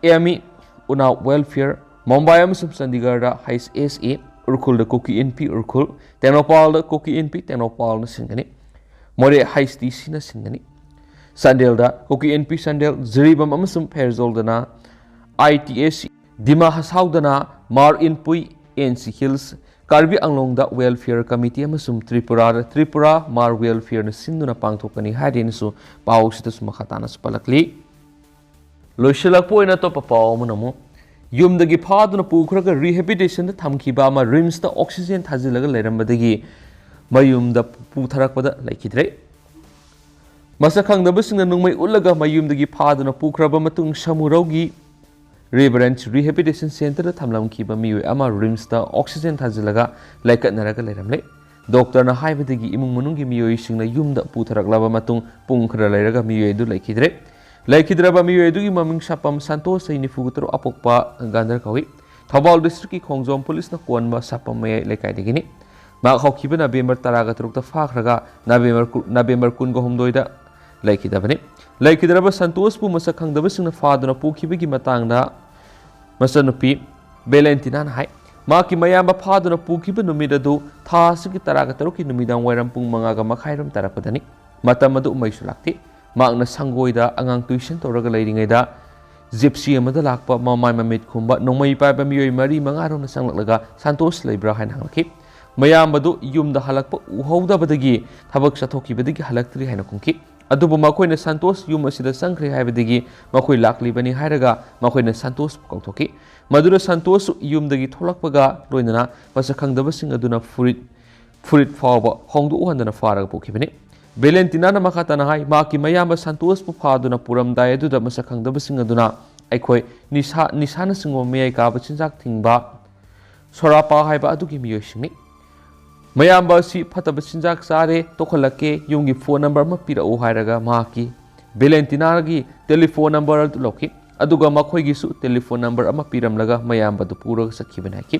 ꯑꯦꯃꯤ ꯎꯅꯥꯎ Welfare, ꯃꯨꯝꯕꯥꯏ ꯑꯃꯁꯨꯡ ꯆꯟꯗꯤꯒꯔꯗ H S A, ꯎꯔꯈꯨꯜꯗ ꯀꯨꯀꯤ ꯏꯟꯄꯤ ꯎꯔꯈꯨꯜ, ꯇꯦꯡꯅꯧꯄꯥꯜꯗ ꯀꯨꯀꯤ ꯏꯟꯄꯤ ꯇꯦꯡꯅꯧꯄꯥꯜꯅ ꯁꯤꯟꯒꯅꯤ꯫ ꯃꯣꯔꯦ H T Cꯅ ꯁꯤꯟꯒꯅꯤ꯫ ꯆꯥꯟꯗꯦꯜꯗ ꯀꯨꯀꯤ ꯏꯟꯄꯤ ꯆꯥꯟꯗꯦꯜ, ꯖꯤꯔꯤꯕꯥꯝ ꯑꯃꯁꯨꯡ ꯐꯦꯔꯖꯧꯗꯅ I T S C, ꯗꯤꯃꯥ ꯍꯁꯥꯎꯗꯅ R Inpui, N C Hills, Karbi ꯑꯪꯂꯣꯡꯗ Welfare Committee ꯑꯃꯁꯨꯡ ꯇ꯭ꯔꯤꯄꯨꯔꯥꯗ ꯇ꯭ꯔꯤꯄꯨꯔꯥ ꯃꯥꯔ Welfareꯅ ꯁꯤꯟꯗꯨꯅ ꯄꯥꯡꯊꯣꯛꯀꯅꯤ ꯍꯥꯏꯗꯨꯅꯁꯨ ꯄꯥꯎꯁꯤꯗꯁꯨ ꯃꯈꯥ ꯇꯥꯅꯁꯨ ꯄꯜꯂꯛꯂꯤ꯫ ꯂꯣꯏꯁꯤꯜꯂꯛꯄ ꯑꯣꯏꯅ ꯑꯇꯣꯞꯄ ꯄꯥꯎ ꯑꯃꯅ ꯑꯃꯨꯛ, ꯌꯨꯝꯗꯒꯤ ꯐꯥꯗꯨꯅ ꯄꯨꯈ꯭ꯔꯒ rehabilitationꯗ ꯊꯝꯈꯤꯕ ꯑꯃ RIMSꯇ oxygen ꯊꯥꯖꯤꯜꯂꯒ ꯂꯩꯔꯝꯕꯗꯒꯤ ꯃꯌꯨꯝꯗ ꯄꯨꯊꯔꯛꯄꯗ ꯂꯩꯈꯤꯗ꯭ꯔꯦ꯫ ꯃꯁꯛ ꯈꯪꯗꯕꯁꯤꯡꯅ ꯅꯣꯡꯃꯩ ꯎꯠꯂꯒ ꯃꯌꯨꯝꯗꯒꯤ ꯐꯥꯗꯨꯅ ꯄꯨꯈ꯭ꯔꯕ ꯃꯇꯨꯡ ꯁꯃꯨꯔꯧꯒꯤ Reverend Rehabilitation Centreꯗ ꯊꯝꯂꯝꯈꯤꯕ ꯃꯤꯑꯣꯏ ꯑꯃ RIMSꯇ oxygen ꯊꯥꯖꯤꯜꯂꯒ ꯂꯥꯏꯀꯠꯅꯔꯒ ꯂꯩꯔꯝꯂꯦ꯫ ꯗꯣꯛꯇꯔꯅ ꯍꯥꯏꯕꯗꯒꯤ ꯏꯃꯨꯡ ꯃꯅꯨꯡꯒꯤ ꯃꯤꯑꯣꯏꯁꯤꯡꯅ ꯌꯨꯝꯗ ꯄꯨꯊꯔꯛꯂꯕ ꯃꯇꯨꯡ ꯄꯨꯡ ꯈꯔ ꯂꯩꯔꯒ ꯃꯤꯑꯣꯏ ꯑꯗꯨ ꯂꯩꯈꯤꯗ꯭ꯔꯦ꯫ ꯂꯩꯈꯤꯗ꯭ꯔꯕ ꯃꯤꯑꯣꯏ ꯑꯗꯨꯒꯤ ꯃꯃꯤꯡ ꯁꯥꯄꯝ ꯁꯟꯇꯣꯁ, ꯆꯍꯤ ꯅꯤꯐꯨ ꯇꯔꯨꯛ, ꯑꯄꯣꯛꯄ ꯒꯥꯟꯙꯔ ꯀꯧꯏ꯫ ꯊꯧꯕꯥꯜ ꯗꯤꯁꯇ꯭ꯔꯤꯛꯀꯤ ꯈꯣꯡꯖꯣꯝ ꯄꯨꯂꯤꯁꯅ ꯀꯣꯟꯕ ꯁꯥꯄꯝ ꯃꯌꯥꯏ ꯂꯩꯀꯥꯏꯗꯒꯤꯅꯤ꯫ ꯃꯍꯥꯛ ꯍꯧꯈꯤꯕ ꯅꯕꯦꯝꯕꯔ ꯇꯔꯥꯒ ꯇꯔꯨꯛꯇ ꯐꯥꯈ꯭ꯔꯒ ꯅꯕꯦꯝꯕꯔ ꯀꯨ-, ꯅꯕꯦꯝꯕꯔ ꯀꯨꯟꯒ ꯍꯨꯝꯗꯣꯏꯗ ꯂꯩꯈꯤꯗꯕꯅꯤ꯫ ꯂꯩꯈꯤꯗ꯭ꯔꯕ ꯁꯟꯇꯣꯁꯄꯨ ꯃꯁꯛ ꯈꯪꯗꯕꯁꯤꯡꯅ ꯐꯥꯗꯨꯅ ꯄꯨꯈꯤꯕꯒꯤ ꯃꯇꯥꯡꯗ ꯃꯆꯟꯅꯨꯄꯤ ꯚꯦꯂꯦꯟꯇꯤꯅꯥꯅ ꯍꯥꯏ, ꯃꯍꯥꯛꯀꯤ ꯃꯌꯥꯝꯕ ꯐꯥꯗꯨꯅ ꯄꯨꯈꯤꯕ ꯅꯨꯃꯤꯠ ꯑꯗꯨ ꯊꯥ ꯑꯁꯤꯒꯤ ꯇꯔꯥꯒ ꯇꯔꯨꯛꯀꯤ ꯅꯨꯃꯤꯗꯥꯡ ꯋꯥꯏꯔꯝ ꯄꯨꯡ ꯃꯉꯥꯒ ꯃꯈꯥꯏꯔꯣꯝ ꯇꯥꯔꯛꯄꯗꯅꯤ꯫ ꯃꯇꯝ ꯑꯗꯨ ꯃꯩꯁꯨ ꯂꯥꯛꯇꯦ꯫ ꯃꯍꯥꯛꯅ ꯁꯪꯒꯣꯏꯗ ꯑꯉꯥꯡ ꯇ꯭ꯌꯨꯁꯟ ꯇꯧꯔꯒ ꯂꯩꯔꯤꯉꯩꯗ ꯖꯤꯞꯁꯤ ꯑꯃꯗ ꯂꯥꯛꯄ ꯃꯃꯥꯏ ꯃꯃꯤꯠ ꯈꯨꯝꯕ ꯅꯣꯡꯃꯩ ꯄꯥꯏꯕ ꯃꯤꯑꯣꯏ ꯃꯔꯤ ꯃꯉꯥꯔꯣꯝꯅ ꯆꯪꯂꯛꯂꯒ ꯁꯟꯇꯣꯁ ꯂꯩꯕ꯭ꯔꯥ ꯍꯥꯏꯅ ꯍꯪꯂꯛꯈꯤ꯫ ꯃꯌꯥꯝꯕꯗꯨ ꯌꯨꯝꯗ ꯍꯜꯂꯛꯄ ꯎꯍꯧꯗꯕꯗꯒꯤ ꯊꯕꯛ ꯆꯠꯊꯣꯛꯈꯤꯕꯗꯒꯤ ꯍꯜꯂꯛꯇ꯭ꯔꯤ ꯍꯥꯏꯅ ꯈꯨꯝꯈꯤ꯫ ꯑꯗꯨꯕꯨ ꯃꯈꯣꯏꯅ ꯁꯟꯇꯣꯁ ꯌꯨꯝ ꯑꯁꯤꯗ ꯆꯪꯈ꯭ꯔꯦ ꯍꯥꯏꯕꯗꯒꯤ ꯃꯈꯣꯏ ꯂꯥꯛꯂꯤꯕꯅꯤ ꯍꯥꯏꯔꯒ ꯃꯈꯣꯏꯅ ꯁꯟꯇꯣꯁꯄꯨ ꯀꯧꯊꯣꯛꯈꯤ꯫ ꯃꯗꯨꯗ ꯁꯟꯇꯣꯁ ꯌꯨꯝꯗꯒꯤ ꯊꯣꯛꯂꯛꯄꯒ ꯂꯣꯏꯅꯅ ꯃꯁꯛ ꯈꯪꯗꯕꯁꯤꯡ ꯑꯗꯨꯅ ꯐꯨꯔꯤꯠ, ꯐꯨꯔꯤꯠ ꯐꯥꯎꯕ ꯍꯣꯡꯗꯣꯛꯍꯟꯗꯅ ꯐꯥꯔꯒ ꯄꯨꯈꯤꯕꯅꯤ꯫ ꯚꯦꯂꯦꯟꯇꯤꯅꯥꯅ ꯃꯈꯥ ꯇꯥꯅ ꯍꯥꯏ, ꯃꯍꯥꯛꯀꯤ ꯃꯌꯥꯝꯕ ꯁꯟꯇꯣꯁꯄꯨ ꯐꯥꯗꯨꯅ ꯄꯨꯔꯝꯗꯥꯏ ꯑꯗꯨꯗ ꯃꯁꯛ ꯈꯪꯗꯕꯁꯤꯡ ꯑꯗꯨꯅ ꯑꯩꯈꯣꯏ ꯅꯤꯁꯥ, ꯅꯤꯁꯥꯅꯆꯤꯡꯕ ꯃꯌꯥꯏ ꯀꯥꯕ ꯆꯤꯟꯖꯥꯛ ꯊꯤꯡꯕ ꯁꯣꯔꯥꯄꯥ ꯍꯥꯏꯕ ꯑꯗꯨꯒꯤ ꯃꯤꯑꯣꯏꯁꯤꯡꯅꯤ꯫ ꯃꯌꯥꯝꯕ ꯑꯁꯤ ꯐꯠꯇꯕ ꯆꯤꯟꯖꯥꯛ ꯆꯥꯔꯦ, ꯇꯣꯛꯍꯜꯂꯛꯀꯦ, ꯌꯨꯝꯒꯤ ꯐꯣꯟ ꯅꯝꯕꯔ ꯑꯃ ꯄꯤꯔꯛꯎ ꯍꯥꯏꯔꯒ ꯃꯍꯥꯛꯀꯤ ꯚꯦꯂꯦꯟꯇꯤꯅꯥꯒꯤ ꯇꯦꯂꯤꯐꯣꯟ ꯅꯝꯕꯔ ꯑꯗꯨ ꯂꯧꯈꯤ꯫ ꯑꯗꯨꯒ ꯃꯈꯣꯏꯒꯤꯁꯨ ꯇꯦꯂꯤꯐꯣꯟ ꯅꯝꯕꯔ ꯑꯃ ꯄꯤꯔꯝꯂꯒ ꯃꯌꯥꯝꯕꯗꯨ ꯄꯨꯔꯒ ꯆꯠꯈꯤꯕꯅꯤ ꯍꯥꯏꯈꯤ꯫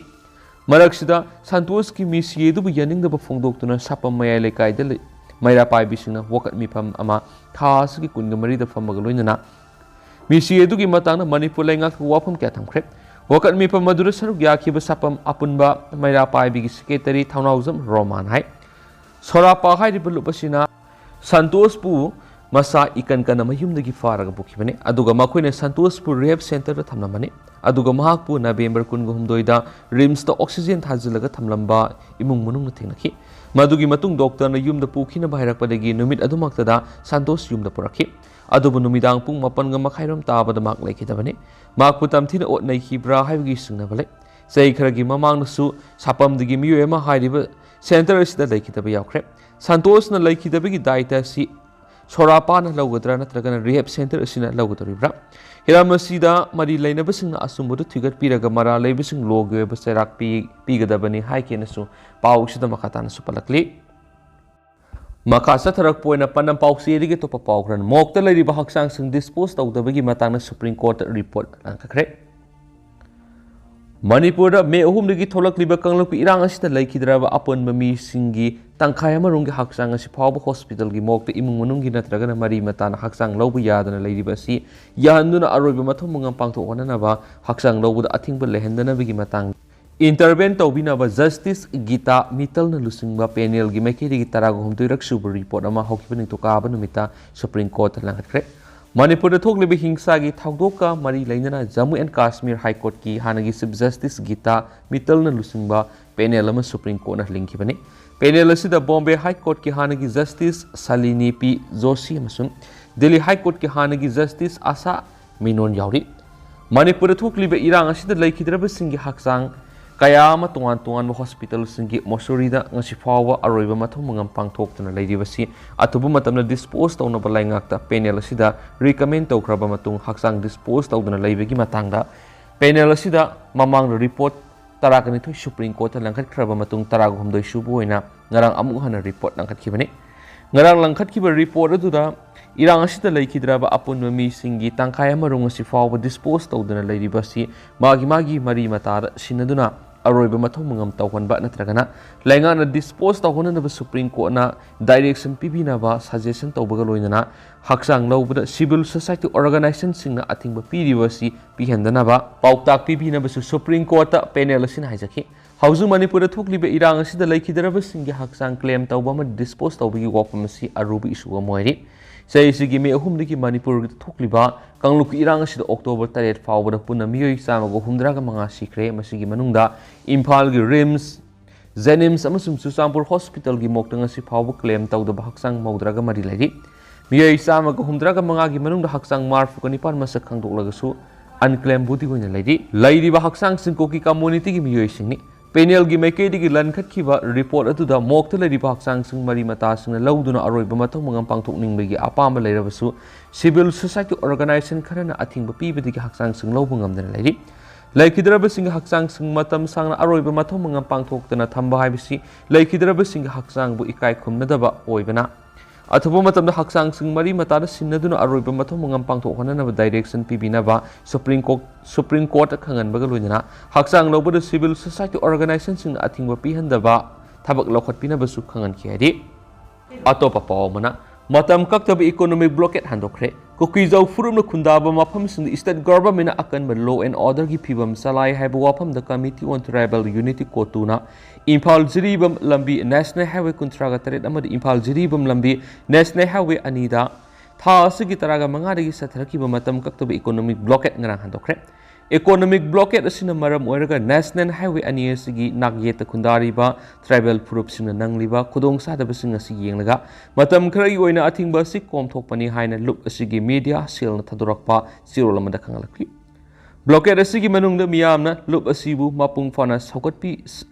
ꯃꯔꯛꯁꯤꯗ ꯁꯟꯇꯣꯁꯀꯤ ꯃꯤꯁꯤ ꯑꯗꯨꯕꯨ ꯌꯥꯅꯤꯡꯗꯕ ꯐꯣꯡꯗꯣꯛꯇꯨꯅ ꯁꯥꯄꯝ ꯃꯌꯥꯏ ꯂꯩꯀꯥꯏꯗ ꯂꯩ-, ꯃꯩꯔꯥ ꯄꯥꯏꯕꯤꯁꯤꯡꯅ ꯋꯥꯀꯠ ꯃꯤꯐꯝ ꯑꯃ ꯊꯥ ꯑꯁꯤꯒꯤ ꯀꯨꯟꯒ ꯃꯔꯤꯗ ꯐꯝꯕꯒ ꯂꯣꯏꯅꯅ ꯃꯤꯁꯤ ꯑꯗꯨꯒꯤ ꯃꯇꯥꯡꯗ ꯃꯅꯤꯄꯨꯔ ꯂꯩꯉꯥꯛꯇ ꯋꯥꯐꯝ ꯀꯌꯥ ꯊꯝꯈ꯭ꯔꯦ꯫ ꯋꯥꯀꯠ ꯃꯤꯐꯝ ꯑꯗꯨꯗ ꯁꯔꯨꯛ ꯌꯥꯈꯤꯕ ꯁꯥꯄꯝ ꯑꯄꯨꯟꯕ ꯃꯩꯔꯥ ꯄꯥꯏꯕꯤꯒꯤ ꯁꯦꯀ꯭ꯔꯦꯇꯔꯤ ꯊꯧꯅꯥꯎꯖꯝ ꯔꯣꯃꯥꯟ ꯍꯥꯏ, ꯁꯣꯔꯥꯄꯥ ꯍꯥꯏꯔꯤꯕ ꯂꯨꯞ ꯑꯁꯤꯅ ꯁꯟꯇꯣꯁꯄꯨ ꯃꯁꯥ ꯏꯀꯟ ꯀꯟꯅ ꯃꯌꯨꯝꯗꯒꯤ ꯐꯥꯔꯒ ꯄꯨꯈꯤꯕꯅꯤ꯫ ꯑꯗꯨꯒ ꯃꯈꯣꯏꯅ ꯁꯟꯇꯣꯁꯄꯨ ꯔꯤꯍꯦꯞ ꯁꯦꯟꯇꯔꯗ ꯊꯝꯂꯝꯕꯅꯤ꯫ ꯑꯗꯨꯒ ꯃꯍꯥꯛꯄꯨ ꯅꯕꯦꯝꯕꯔ ꯀꯨꯟꯒ ꯍꯨꯝꯗꯣꯏꯗ ꯔꯤꯝꯁꯇ ꯑꯣꯛꯁꯤꯖꯦꯟ ꯊꯥꯖꯤꯜꯂꯒ ꯊꯝꯂꯝꯕ ꯏꯃꯨꯡ ꯃꯅꯨꯡꯅ ꯊꯦꯡꯅꯈꯤ꯫ ꯃꯗꯨꯒꯤ ꯃꯇꯨꯡ ꯗꯣꯛꯇꯔꯅ ꯌꯨꯝꯗ ꯄꯨꯈꯤꯅꯕ ꯍꯥꯏꯔꯛꯄꯗꯒꯤ ꯅꯨꯃꯤꯠ ꯑꯗꯨꯃꯛꯇꯗ ꯁꯟꯇꯣꯁ ꯌꯨꯝꯗ ꯄꯨꯔꯛꯈꯤ꯫ ꯑꯗꯨꯕꯨ ꯅꯨꯃꯤꯗꯥꯡ ꯄꯨꯡ ꯃꯥꯄꯟꯒ ꯃꯈꯥꯏꯔꯣꯝ ꯇꯥꯕꯗ ꯃꯍꯥꯛ ꯂꯩꯈꯤꯗꯕꯅꯤ꯫ ꯃꯍꯥꯛꯄꯨ ꯇꯝꯊꯤꯅ ꯑꯣꯠ ꯅꯩꯈꯤꯕ꯭ꯔꯥ ꯍꯥꯏꯕꯒꯤ ꯆꯤꯡꯅꯕ ꯂꯩ꯫ ꯆꯍꯤ ꯈꯔꯒꯤ ꯃꯃꯥꯡꯗꯁꯨ ꯁꯥꯄꯝꯗꯒꯤ ꯃꯤꯑꯣꯏ ꯑꯃ ꯍꯥꯏꯔꯤꯕ ꯁꯦꯟꯇꯔ ꯑꯁꯤꯗ ꯂꯩꯈꯤꯗꯕ ꯌꯥꯎꯈ꯭ꯔꯦ꯫ ꯁꯟꯇꯣꯁꯅ ꯂꯩꯈꯤꯗꯕꯒꯤ ꯗꯥꯏꯇ ꯑꯁꯤ ꯁꯣꯔꯥꯄꯥꯅ ꯂꯧꯒꯗ꯭ꯔꯥ ꯅꯠꯇ꯭ꯔꯒꯅ ꯔꯤꯍꯦꯞ ꯁꯦꯟꯇꯔ ꯑꯁꯤꯅ ꯂꯧꯒꯗꯧꯔꯤꯕ꯭ꯔꯥ? ꯍꯤꯔꯝ ꯑꯁꯤꯗ ꯃꯔꯤ ꯂꯩꯅꯕꯁꯤꯡꯅ ꯑꯆꯨꯝꯕꯗꯨ ꯊꯤꯒꯠꯄꯤꯔꯒ ꯃꯔꯥꯜ ꯂꯩꯕꯁꯤꯡ ꯂꯣꯒꯤ ꯑꯣꯏꯕ ꯆꯩꯔꯥꯛ ꯄꯤ-, ꯄꯤꯒꯗꯕꯅꯤ ꯍꯥꯏꯈꯤꯅꯁꯨ ꯄꯥꯎ ꯑꯁꯤꯗ ꯃꯈꯥ ꯇꯥꯅꯁꯨ ꯄꯜꯂꯛꯂꯤ꯫ ꯃꯈꯥ ꯆꯠꯊꯔꯛꯄ ꯑꯣꯏꯅ ꯄꯥꯟꯗꯝ ꯄꯥꯎꯆꯦꯗꯒꯤ ꯑꯇꯣꯞꯄ ꯄꯥꯎ ꯈꯔ꯫ ꯃꯣꯔꯒꯇ ꯂꯩꯔꯤꯕ ꯍꯛꯆꯥꯡꯁꯤꯡ ꯗꯤꯁꯄꯣꯖ ꯇꯧꯗꯕꯒꯤ ꯃꯇꯥꯡꯗ ꯁꯨꯄ꯭ꯔꯤꯝ ꯀꯣꯔꯠꯇ ꯔꯤꯄꯣꯔꯠ ꯂꯥꯡꯈꯠꯈ꯭ꯔꯦ꯫ ꯃꯅꯤꯄꯨꯔꯗ ꯃꯦ ꯑꯍꯨꯝꯗꯒꯤ ꯊꯣꯛꯂꯛꯂꯤꯕ ꯀꯥꯡꯂꯨꯞꯀꯤ ꯏꯔꯥꯡ ꯑꯁꯤꯗ ꯂꯩꯈꯤꯗ꯭ꯔꯕ ꯑꯄꯨꯟꯕ ꯃꯤꯁꯤꯡꯒꯤ ꯇꯪꯈꯥꯏ ꯑꯃꯔꯣꯝꯒꯤ ꯍꯛꯆꯥꯡ ꯑꯁꯤ ꯐꯥꯎꯕ ꯍꯣꯁꯄꯤꯇꯥꯜꯒꯤ ꯃꯣꯔꯒꯇ ꯏꯃꯨꯡ ꯃꯅꯨꯡꯒꯤ ꯅꯠꯇ꯭ꯔꯒꯅ ꯃꯔꯤ ꯃꯇꯥꯅ ꯍꯛꯆꯥꯡ ꯂꯧꯕ ꯌꯥꯗꯅ ꯂꯩꯔꯤꯕ ꯑꯁꯤ ꯌꯥꯍꯟꯗꯨꯅ ꯑꯔꯣꯏꯕ ꯃꯊꯧ ꯃꯉꯝ ꯄꯥꯡꯊꯣꯛꯍꯟꯅꯅꯕ ꯍꯛꯆꯥꯡ ꯂꯧꯕꯗ ꯑꯊꯤꯡꯕ ꯂꯩꯍꯟꯗꯅꯕꯒꯤ ꯃꯇꯥꯡ intervene ꯇꯧꯕꯤꯅꯕ ꯖꯁꯇꯤꯁ ꯒꯤꯇꯥ ꯃꯤꯇꯜꯅ ꯂꯨꯆꯤꯡꯕ ꯄꯦꯅꯦꯜꯒꯤ ꯃꯥꯏꯀꯩꯗꯒꯤ ꯇꯔꯥꯒ ꯍꯨꯝꯗꯣꯏꯔꯛ ꯁꯨꯕ ꯔꯤꯄꯣꯔꯠ ꯑꯃ ꯍꯧꯈꯤꯕ ꯅꯤꯡꯊꯧꯀꯥꯕ ꯅꯨꯃꯤꯠꯇ ꯁꯨꯄ꯭ꯔꯤꯝ ꯀꯣꯔꯠꯇ ꯂꯪꯈꯠꯈ꯭ꯔꯦ꯫ ꯃꯅꯤꯄꯨꯔꯗ ꯊꯣꯛꯂꯤꯕ ꯍꯤꯡꯁꯥꯒꯤ ꯊꯧꯗꯣꯛꯀ ꯃꯔꯤ ꯂꯩꯅꯅ ꯖꯝꯃꯨ ꯑꯦꯟ ꯀꯥꯁꯃꯤꯔ ꯍꯥꯏ ꯀꯣꯔꯠꯀꯤ ꯍꯥꯟꯅꯒꯤ ꯆꯤꯐ ꯖꯁꯇꯤꯁ ꯒꯤꯇꯥ ꯃꯤꯇꯜꯅ ꯂꯨꯆꯤꯡꯕ ꯄꯦꯅꯦꯜ ꯑꯃ ꯁꯨꯄ꯭ꯔꯤꯝ ꯀꯣꯔꯠꯅ ꯂꯤꯡꯈꯤꯕꯅꯤ꯫ ꯄꯦꯅꯦꯜ ꯑꯁꯤꯗ ꯕꯣꯝꯕꯦ ꯍꯥꯏ ꯀꯣꯔꯠꯀꯤ ꯍꯥꯟꯅꯒꯤ ꯖꯁꯇꯤꯁ ꯁꯥꯂꯤꯅꯤ ꯄꯤ ꯖꯣꯁꯤ ꯑꯃꯁꯨꯡ ꯗꯤꯜꯂꯤ ꯍꯥꯏ ꯀꯣꯔꯠꯀꯤ ꯍꯥꯟꯅꯒꯤ ꯖꯁꯇꯤꯁ ꯑꯁꯥ ꯃꯤꯅꯣꯟ ꯌꯥꯎꯔꯤ꯫ ꯃꯅꯤꯄꯨꯔꯗ ꯊꯣꯛꯂꯤꯕ ꯏꯔꯥꯡ ꯑꯁꯤꯗ ꯂꯩꯈꯤꯗ꯭ꯔꯕꯁꯤꯡꯒꯤ ꯍꯛꯆꯥꯡ ꯀꯌꯥ ꯑꯃ ꯇꯣꯉꯥꯟ ꯇꯣꯉꯥꯟꯕ ꯍꯣꯁꯄꯤꯇꯥꯜꯁꯤꯡꯒꯤ ꯃꯣꯔꯆꯨꯔꯤꯗ ꯉꯁꯤ ꯐꯥꯎꯕ ꯑꯔꯣꯏꯕ ꯃꯊꯧ ꯃꯉꯝ ꯄꯥꯡꯊꯣꯛꯇꯨꯅ ꯂꯩꯔꯤꯕꯁꯤ ꯑꯊꯨꯕ ꯃꯇꯝꯗ ꯗꯤꯁꯄꯣꯖ ꯇꯧꯅꯕ ꯂꯩꯉꯥꯛꯇ ꯄꯦꯅꯦꯜ ꯑꯁꯤꯗ ꯔꯤꯀꯃꯦꯟ ꯇꯧꯈ꯭ꯔꯕ ꯃꯇꯨꯡ ꯍꯛꯆꯥꯡ ꯗꯤꯁꯄꯣꯖ ꯇꯧꯗꯨꯅ ꯂꯩꯕꯒꯤ ꯃꯇꯥꯡꯗ ꯄꯦꯅꯦꯜ ꯑꯁꯤꯗ ꯃꯃꯥꯡꯗ ꯔꯤꯄꯣꯔꯠ ꯇꯔꯥꯒ ꯅꯤꯊꯣꯏ ꯁꯨꯄ꯭ꯔꯤꯝ ꯀꯣꯔꯠꯇ ꯂꯪꯈꯠꯈ꯭ꯔꯕ ꯃꯇꯨꯡ ꯇꯔꯥꯒ ꯍꯨꯝꯗꯣꯏ ꯁꯨꯕ ꯑꯣꯏꯅ ꯉꯔꯥꯡ ꯑꯃꯨꯛ ꯍꯟꯅ ꯔꯤꯄꯣꯔꯠ ꯂꯪꯈꯠꯈꯤꯕꯅꯤ꯫ ꯉꯔꯥꯡ ꯂꯪꯈꯠꯈꯤꯕ ꯔꯤꯄꯣꯔꯠ ꯑꯗꯨꯗ ꯏꯔꯥꯡ ꯑꯁꯤꯗ ꯂꯩꯈꯤꯗ꯭ꯔꯕ ꯑꯄꯨꯟꯕ ꯃꯤꯁꯤꯡꯒꯤ ꯇꯪꯈꯥꯏ ꯑꯃꯔꯣꯝ ꯑꯁꯤ ꯐꯥꯎꯕ ꯗꯤꯁꯄꯣꯖ ꯇꯧꯗꯨꯅ ꯂꯩꯔꯤꯕ ꯑꯁꯤ ꯃꯥꯒꯤ ꯃꯥꯒꯤ ꯃꯔꯤ ꯃꯇꯥꯗ ꯁꯤꯟꯅꯗꯨꯅ ꯑꯔꯣꯏꯕ ꯃꯊꯧ ꯃꯉꯝ ꯇꯧꯍꯟꯕ ꯅꯠꯇ꯭ꯔꯒꯅ ꯂꯩꯉꯥꯛꯅ ꯗꯤꯁꯄꯣꯖ ꯇꯧꯍꯟꯅꯅꯕ ꯁꯨꯄ꯭ꯔꯤꯝ ꯀꯣꯔꯠꯅ ꯗꯥꯏꯔꯦꯛꯁꯟ ꯄꯤꯕꯤꯅꯕ ꯁꯖꯦꯁꯟ ꯇꯧꯕꯒ ꯂꯣꯏꯅꯅ ꯍꯛꯆꯥꯡ ꯂꯧꯕꯗ ꯁꯤꯚꯤꯜ ꯁꯣꯁꯥꯏꯇꯤ ꯑꯣꯔꯒꯅꯥꯏꯖꯦꯁꯟꯁꯤꯡꯅ ꯑꯊꯤꯡꯕ ꯄꯤꯔꯤꯕ ꯑꯁꯤ ꯄꯤꯍꯟꯗꯅꯕ ꯄꯥꯎꯇꯥꯛ ꯄꯤꯕꯤꯅꯕꯁꯨ ꯁꯨꯄ꯭ꯔꯤꯝ ꯀꯣꯔꯠꯇ ꯄꯦꯅꯦꯜ ꯑꯁꯤꯅ ꯍꯥꯏꯖꯈꯤ꯫ ꯍꯧꯖꯤꯛ ꯃꯅꯤꯄꯨꯔꯗ ꯊꯣꯛꯂꯤꯕ ꯏꯔꯥꯡ ꯑꯁꯤꯗ ꯂꯩꯈꯤꯗ꯭ꯔꯕꯁꯤꯡꯒꯤ ꯍꯛꯆꯥꯡ ꯀ꯭ꯂꯦꯝ ꯇꯧꯕ ꯑꯃꯗꯤ ꯗꯤꯁꯄꯣꯖ ꯇꯧꯕꯒꯤ ꯋꯥꯐꯝ ꯑꯁꯤ ꯑꯔꯨꯕ ꯏꯁꯨ ꯑꯃ ꯑꯣꯏꯔꯤ꯫ ꯆꯍꯤꯁꯤꯒꯤ ꯃꯦ ꯑꯍꯨꯝꯗꯒꯤ ꯃꯅꯤꯄꯨꯔꯗ ꯊꯣꯛꯂꯤꯕ ꯀꯥꯡꯂꯨꯞꯀꯤ ꯏꯔꯥꯡ ꯑꯁꯤꯗ ꯑꯣꯛꯇꯣꯕꯔ ꯇꯔꯦꯠ ꯐꯥꯎꯕꯗ ꯄꯨꯟꯅ ꯃꯤꯑꯣꯏ ꯆꯥꯝꯃꯒ ꯍꯨꯝꯗ꯭ꯔꯥꯒ ꯃꯉꯥ ꯁꯤꯈ꯭ꯔꯦ꯫ ꯃꯁꯤꯒꯤ ꯃꯅꯨꯡꯗ ꯏꯝꯐꯥꯜꯒꯤ ꯔꯤꯝꯁ, ꯖꯦꯅꯤꯝꯁ ꯑꯃꯁꯨꯡ ꯆꯨꯔꯆꯥꯟꯄꯨꯔ ꯍꯣꯁꯄꯤꯇꯥꯜꯒꯤ ꯃꯣꯔꯒꯇ ꯉꯁꯤ ꯐꯥꯎꯕ ꯀ꯭ꯂꯦꯝ ꯇꯧꯗꯕ ꯍꯛꯆꯥꯡ ꯃꯧꯗ꯭ꯔꯥꯒ ꯃꯔꯤ ꯂꯩꯔꯤ꯫ ꯃꯤꯑꯣꯏ ꯆꯥꯝꯃꯒ ꯍꯨꯝꯗ꯭ꯔꯥꯒ ꯃꯉꯥꯒꯤ ꯃꯅꯨꯡꯗ ꯍꯛꯆꯥꯡ ꯃꯔꯤꯐꯨꯒ ꯅꯤꯄꯥꯟ ꯃꯁꯛ ꯈꯪꯗꯣꯛꯂꯒꯁꯨ ꯑꯟꯀ꯭ꯂꯦꯝ ꯕꯣꯗꯤ ꯑꯣꯏꯅ ꯂꯩꯔꯤ꯫ ꯂꯩꯔꯤꯕ ꯍꯛꯆꯥꯡꯁꯤꯡ ꯀꯨꯀꯤ ꯀꯝꯃꯨꯅꯤꯇꯤꯒꯤ ꯃꯤꯑꯣꯏꯁꯤꯡꯅꯤ꯫ ꯄꯦꯅꯦꯜꯒꯤ ꯃꯥꯏꯀꯩꯗꯒꯤ ꯂꯟꯈꯠꯈꯤꯕ ꯔꯤꯄꯣꯔꯠ ꯑꯗꯨꯗ ꯃꯣꯔꯒꯇ ꯂꯩꯔꯤꯕ ꯍꯛꯆꯥꯡꯁꯤꯡ ꯃꯔꯤ ꯃꯇꯥꯁꯤꯡꯅ ꯂꯧꯗꯨꯅ ꯑꯔꯣꯏꯕ ꯃꯊꯧ ꯃꯉꯝ ꯄꯥꯡꯊꯣꯛꯅꯤꯡꯕꯒꯤ ꯑꯄꯥꯝꯕ ꯂꯩꯔꯕꯁꯨ ꯁꯤꯚꯤꯜ ꯁꯣꯁꯥꯏꯇꯤ ꯑꯣꯔꯒꯅꯥꯏꯖꯦꯁꯟ ꯈꯔꯅ ꯑꯊꯤꯡꯕ ꯄꯤꯕꯗꯒꯤ ꯍꯛꯆꯥꯡꯁꯤꯡ ꯂꯧꯕ ꯉꯝꯗꯅ ꯂꯩꯔꯤ꯫ ꯂꯩꯈꯤꯗ꯭ꯔꯕꯁꯤꯡꯒꯤ ꯍꯛꯆꯥꯡꯁꯤꯡ ꯃꯇꯝ ꯁꯥꯡꯅ ꯑꯔꯣꯏꯕ ꯃꯊꯧ ꯃꯉꯝ ꯄꯥꯡꯊꯣꯛꯇꯅ ꯊꯝꯕ ꯍꯥꯏꯕꯁꯤ ꯂꯩꯈꯤꯗ꯭ꯔꯕꯁꯤꯡꯒꯤ ꯍꯛꯆꯥꯡꯕꯨ ꯏꯀꯥꯏ ꯈꯨꯝꯅꯗꯕ ꯑꯣꯏꯕꯅ ꯑꯊꯨꯕ ꯃꯇꯝꯗ ꯍꯛꯆꯥꯡꯁꯤꯡ ꯃꯔꯤ ꯃꯇꯥꯗ ꯁꯤꯟꯅꯗꯨꯅ ꯑꯔꯣꯏꯕ ꯃꯊꯧ ꯃꯉꯝ ꯄꯥꯡꯊꯣꯛꯍꯟꯅꯅꯕ direction ꯄꯤꯕꯤꯅꯕ Supreme Court, Supreme Courtꯇ ꯈꯪꯍꯟꯕꯒ ꯂꯣꯏꯅꯅ ꯍꯛꯆꯥꯡ ꯂꯧꯕꯗ civil society organizationꯁꯤꯡꯅ ꯑꯊꯤꯡꯕ ꯄꯤꯍꯟꯗꯕ ꯊꯕꯛ ꯂꯧꯈꯠꯄꯤꯅꯕꯁꯨ ꯈꯪꯍꯟꯈꯤ ꯍꯥꯏꯔꯤ꯫ ꯑꯇꯣꯞꯄ ꯄꯥꯎ ꯑꯃꯅ, ꯃꯇꯝ ꯀꯛꯇꯕ economic blockade ꯍꯟꯗꯣꯛꯈ꯭ꯔꯦ꯫ ꯀꯨꯀꯤꯖꯧ ꯐꯨꯔꯨꯞꯅ ꯈꯨꯟꯗꯥꯕ ꯃꯐꯝꯁꯤꯡꯗ state governmentꯅ ꯑꯀꯟꯕ law and orderꯒꯤ ꯐꯤꯕꯝ ꯆꯂꯥꯏ ꯍꯥꯏꯕ ꯋꯥꯐꯝꯗ Committee on Tribal Unity, COTUꯅ Imphal Jiribam ꯂꯝꯕꯤ National Highway ꯀꯨꯟꯊ꯭ꯔꯥꯒ ꯇꯔꯦꯠ ꯑꯃꯗꯤ ꯏꯝꯐꯥꯜ ꯖꯤꯔꯤꯕꯥꯝ ꯂꯝꯕꯤ National Highway ꯑꯅꯤꯗ ꯊꯥ ꯑꯁꯤꯒꯤ ꯇꯔꯥꯒ ꯃꯉꯥꯗꯒꯤ ꯆꯠꯊꯔꯛꯈꯤꯕ ꯃꯇꯝ ꯀꯛꯇꯕ economic blockade ꯉꯔꯥꯡ ꯍꯟꯗꯣꯛꯈ꯭ꯔꯦ꯫ Economic blockade ꯑꯁꯤꯅ ꯃꯔꯝ ꯑꯣꯏꯔꯒ National Highway ꯑꯅꯤ ꯑꯁꯤꯒꯤ ꯅꯥꯛꯌꯦꯠꯇ ꯈꯨꯟꯗꯥꯔꯤꯕ tribal ꯐꯨꯔꯨꯞꯁꯤꯡꯅ ꯅꯪꯂꯤꯕ ꯈꯨꯗꯣꯡꯆꯥꯗꯕꯁꯤꯡ ꯑꯁꯤ ꯌꯦꯡꯂꯒ ꯃꯇꯝ ꯈꯔꯒꯤ ꯑꯣꯏꯅ ꯑꯊꯤꯡꯕ ꯑꯁꯤ ꯀꯣꯝꯊꯣꯛꯄꯅꯤ ꯍꯥꯏꯅ ꯂꯨꯞ ꯑꯁꯤꯒꯤ media cellꯅ ꯊꯥꯗꯣꯔꯛꯄ ꯆꯦꯔꯣꯜ ꯑꯃꯗ ꯈꯪꯍꯜꯂꯛꯂꯤ꯫ Blockade ꯑꯁꯤꯒꯤ ꯃꯅꯨꯡꯗ ꯃꯤꯌꯥꯝꯅ ꯂꯨꯞ ꯑꯁꯤꯕꯨ ꯃꯄꯨꯡ ꯐꯥꯅ ꯁꯧꯒꯠꯄꯤ-,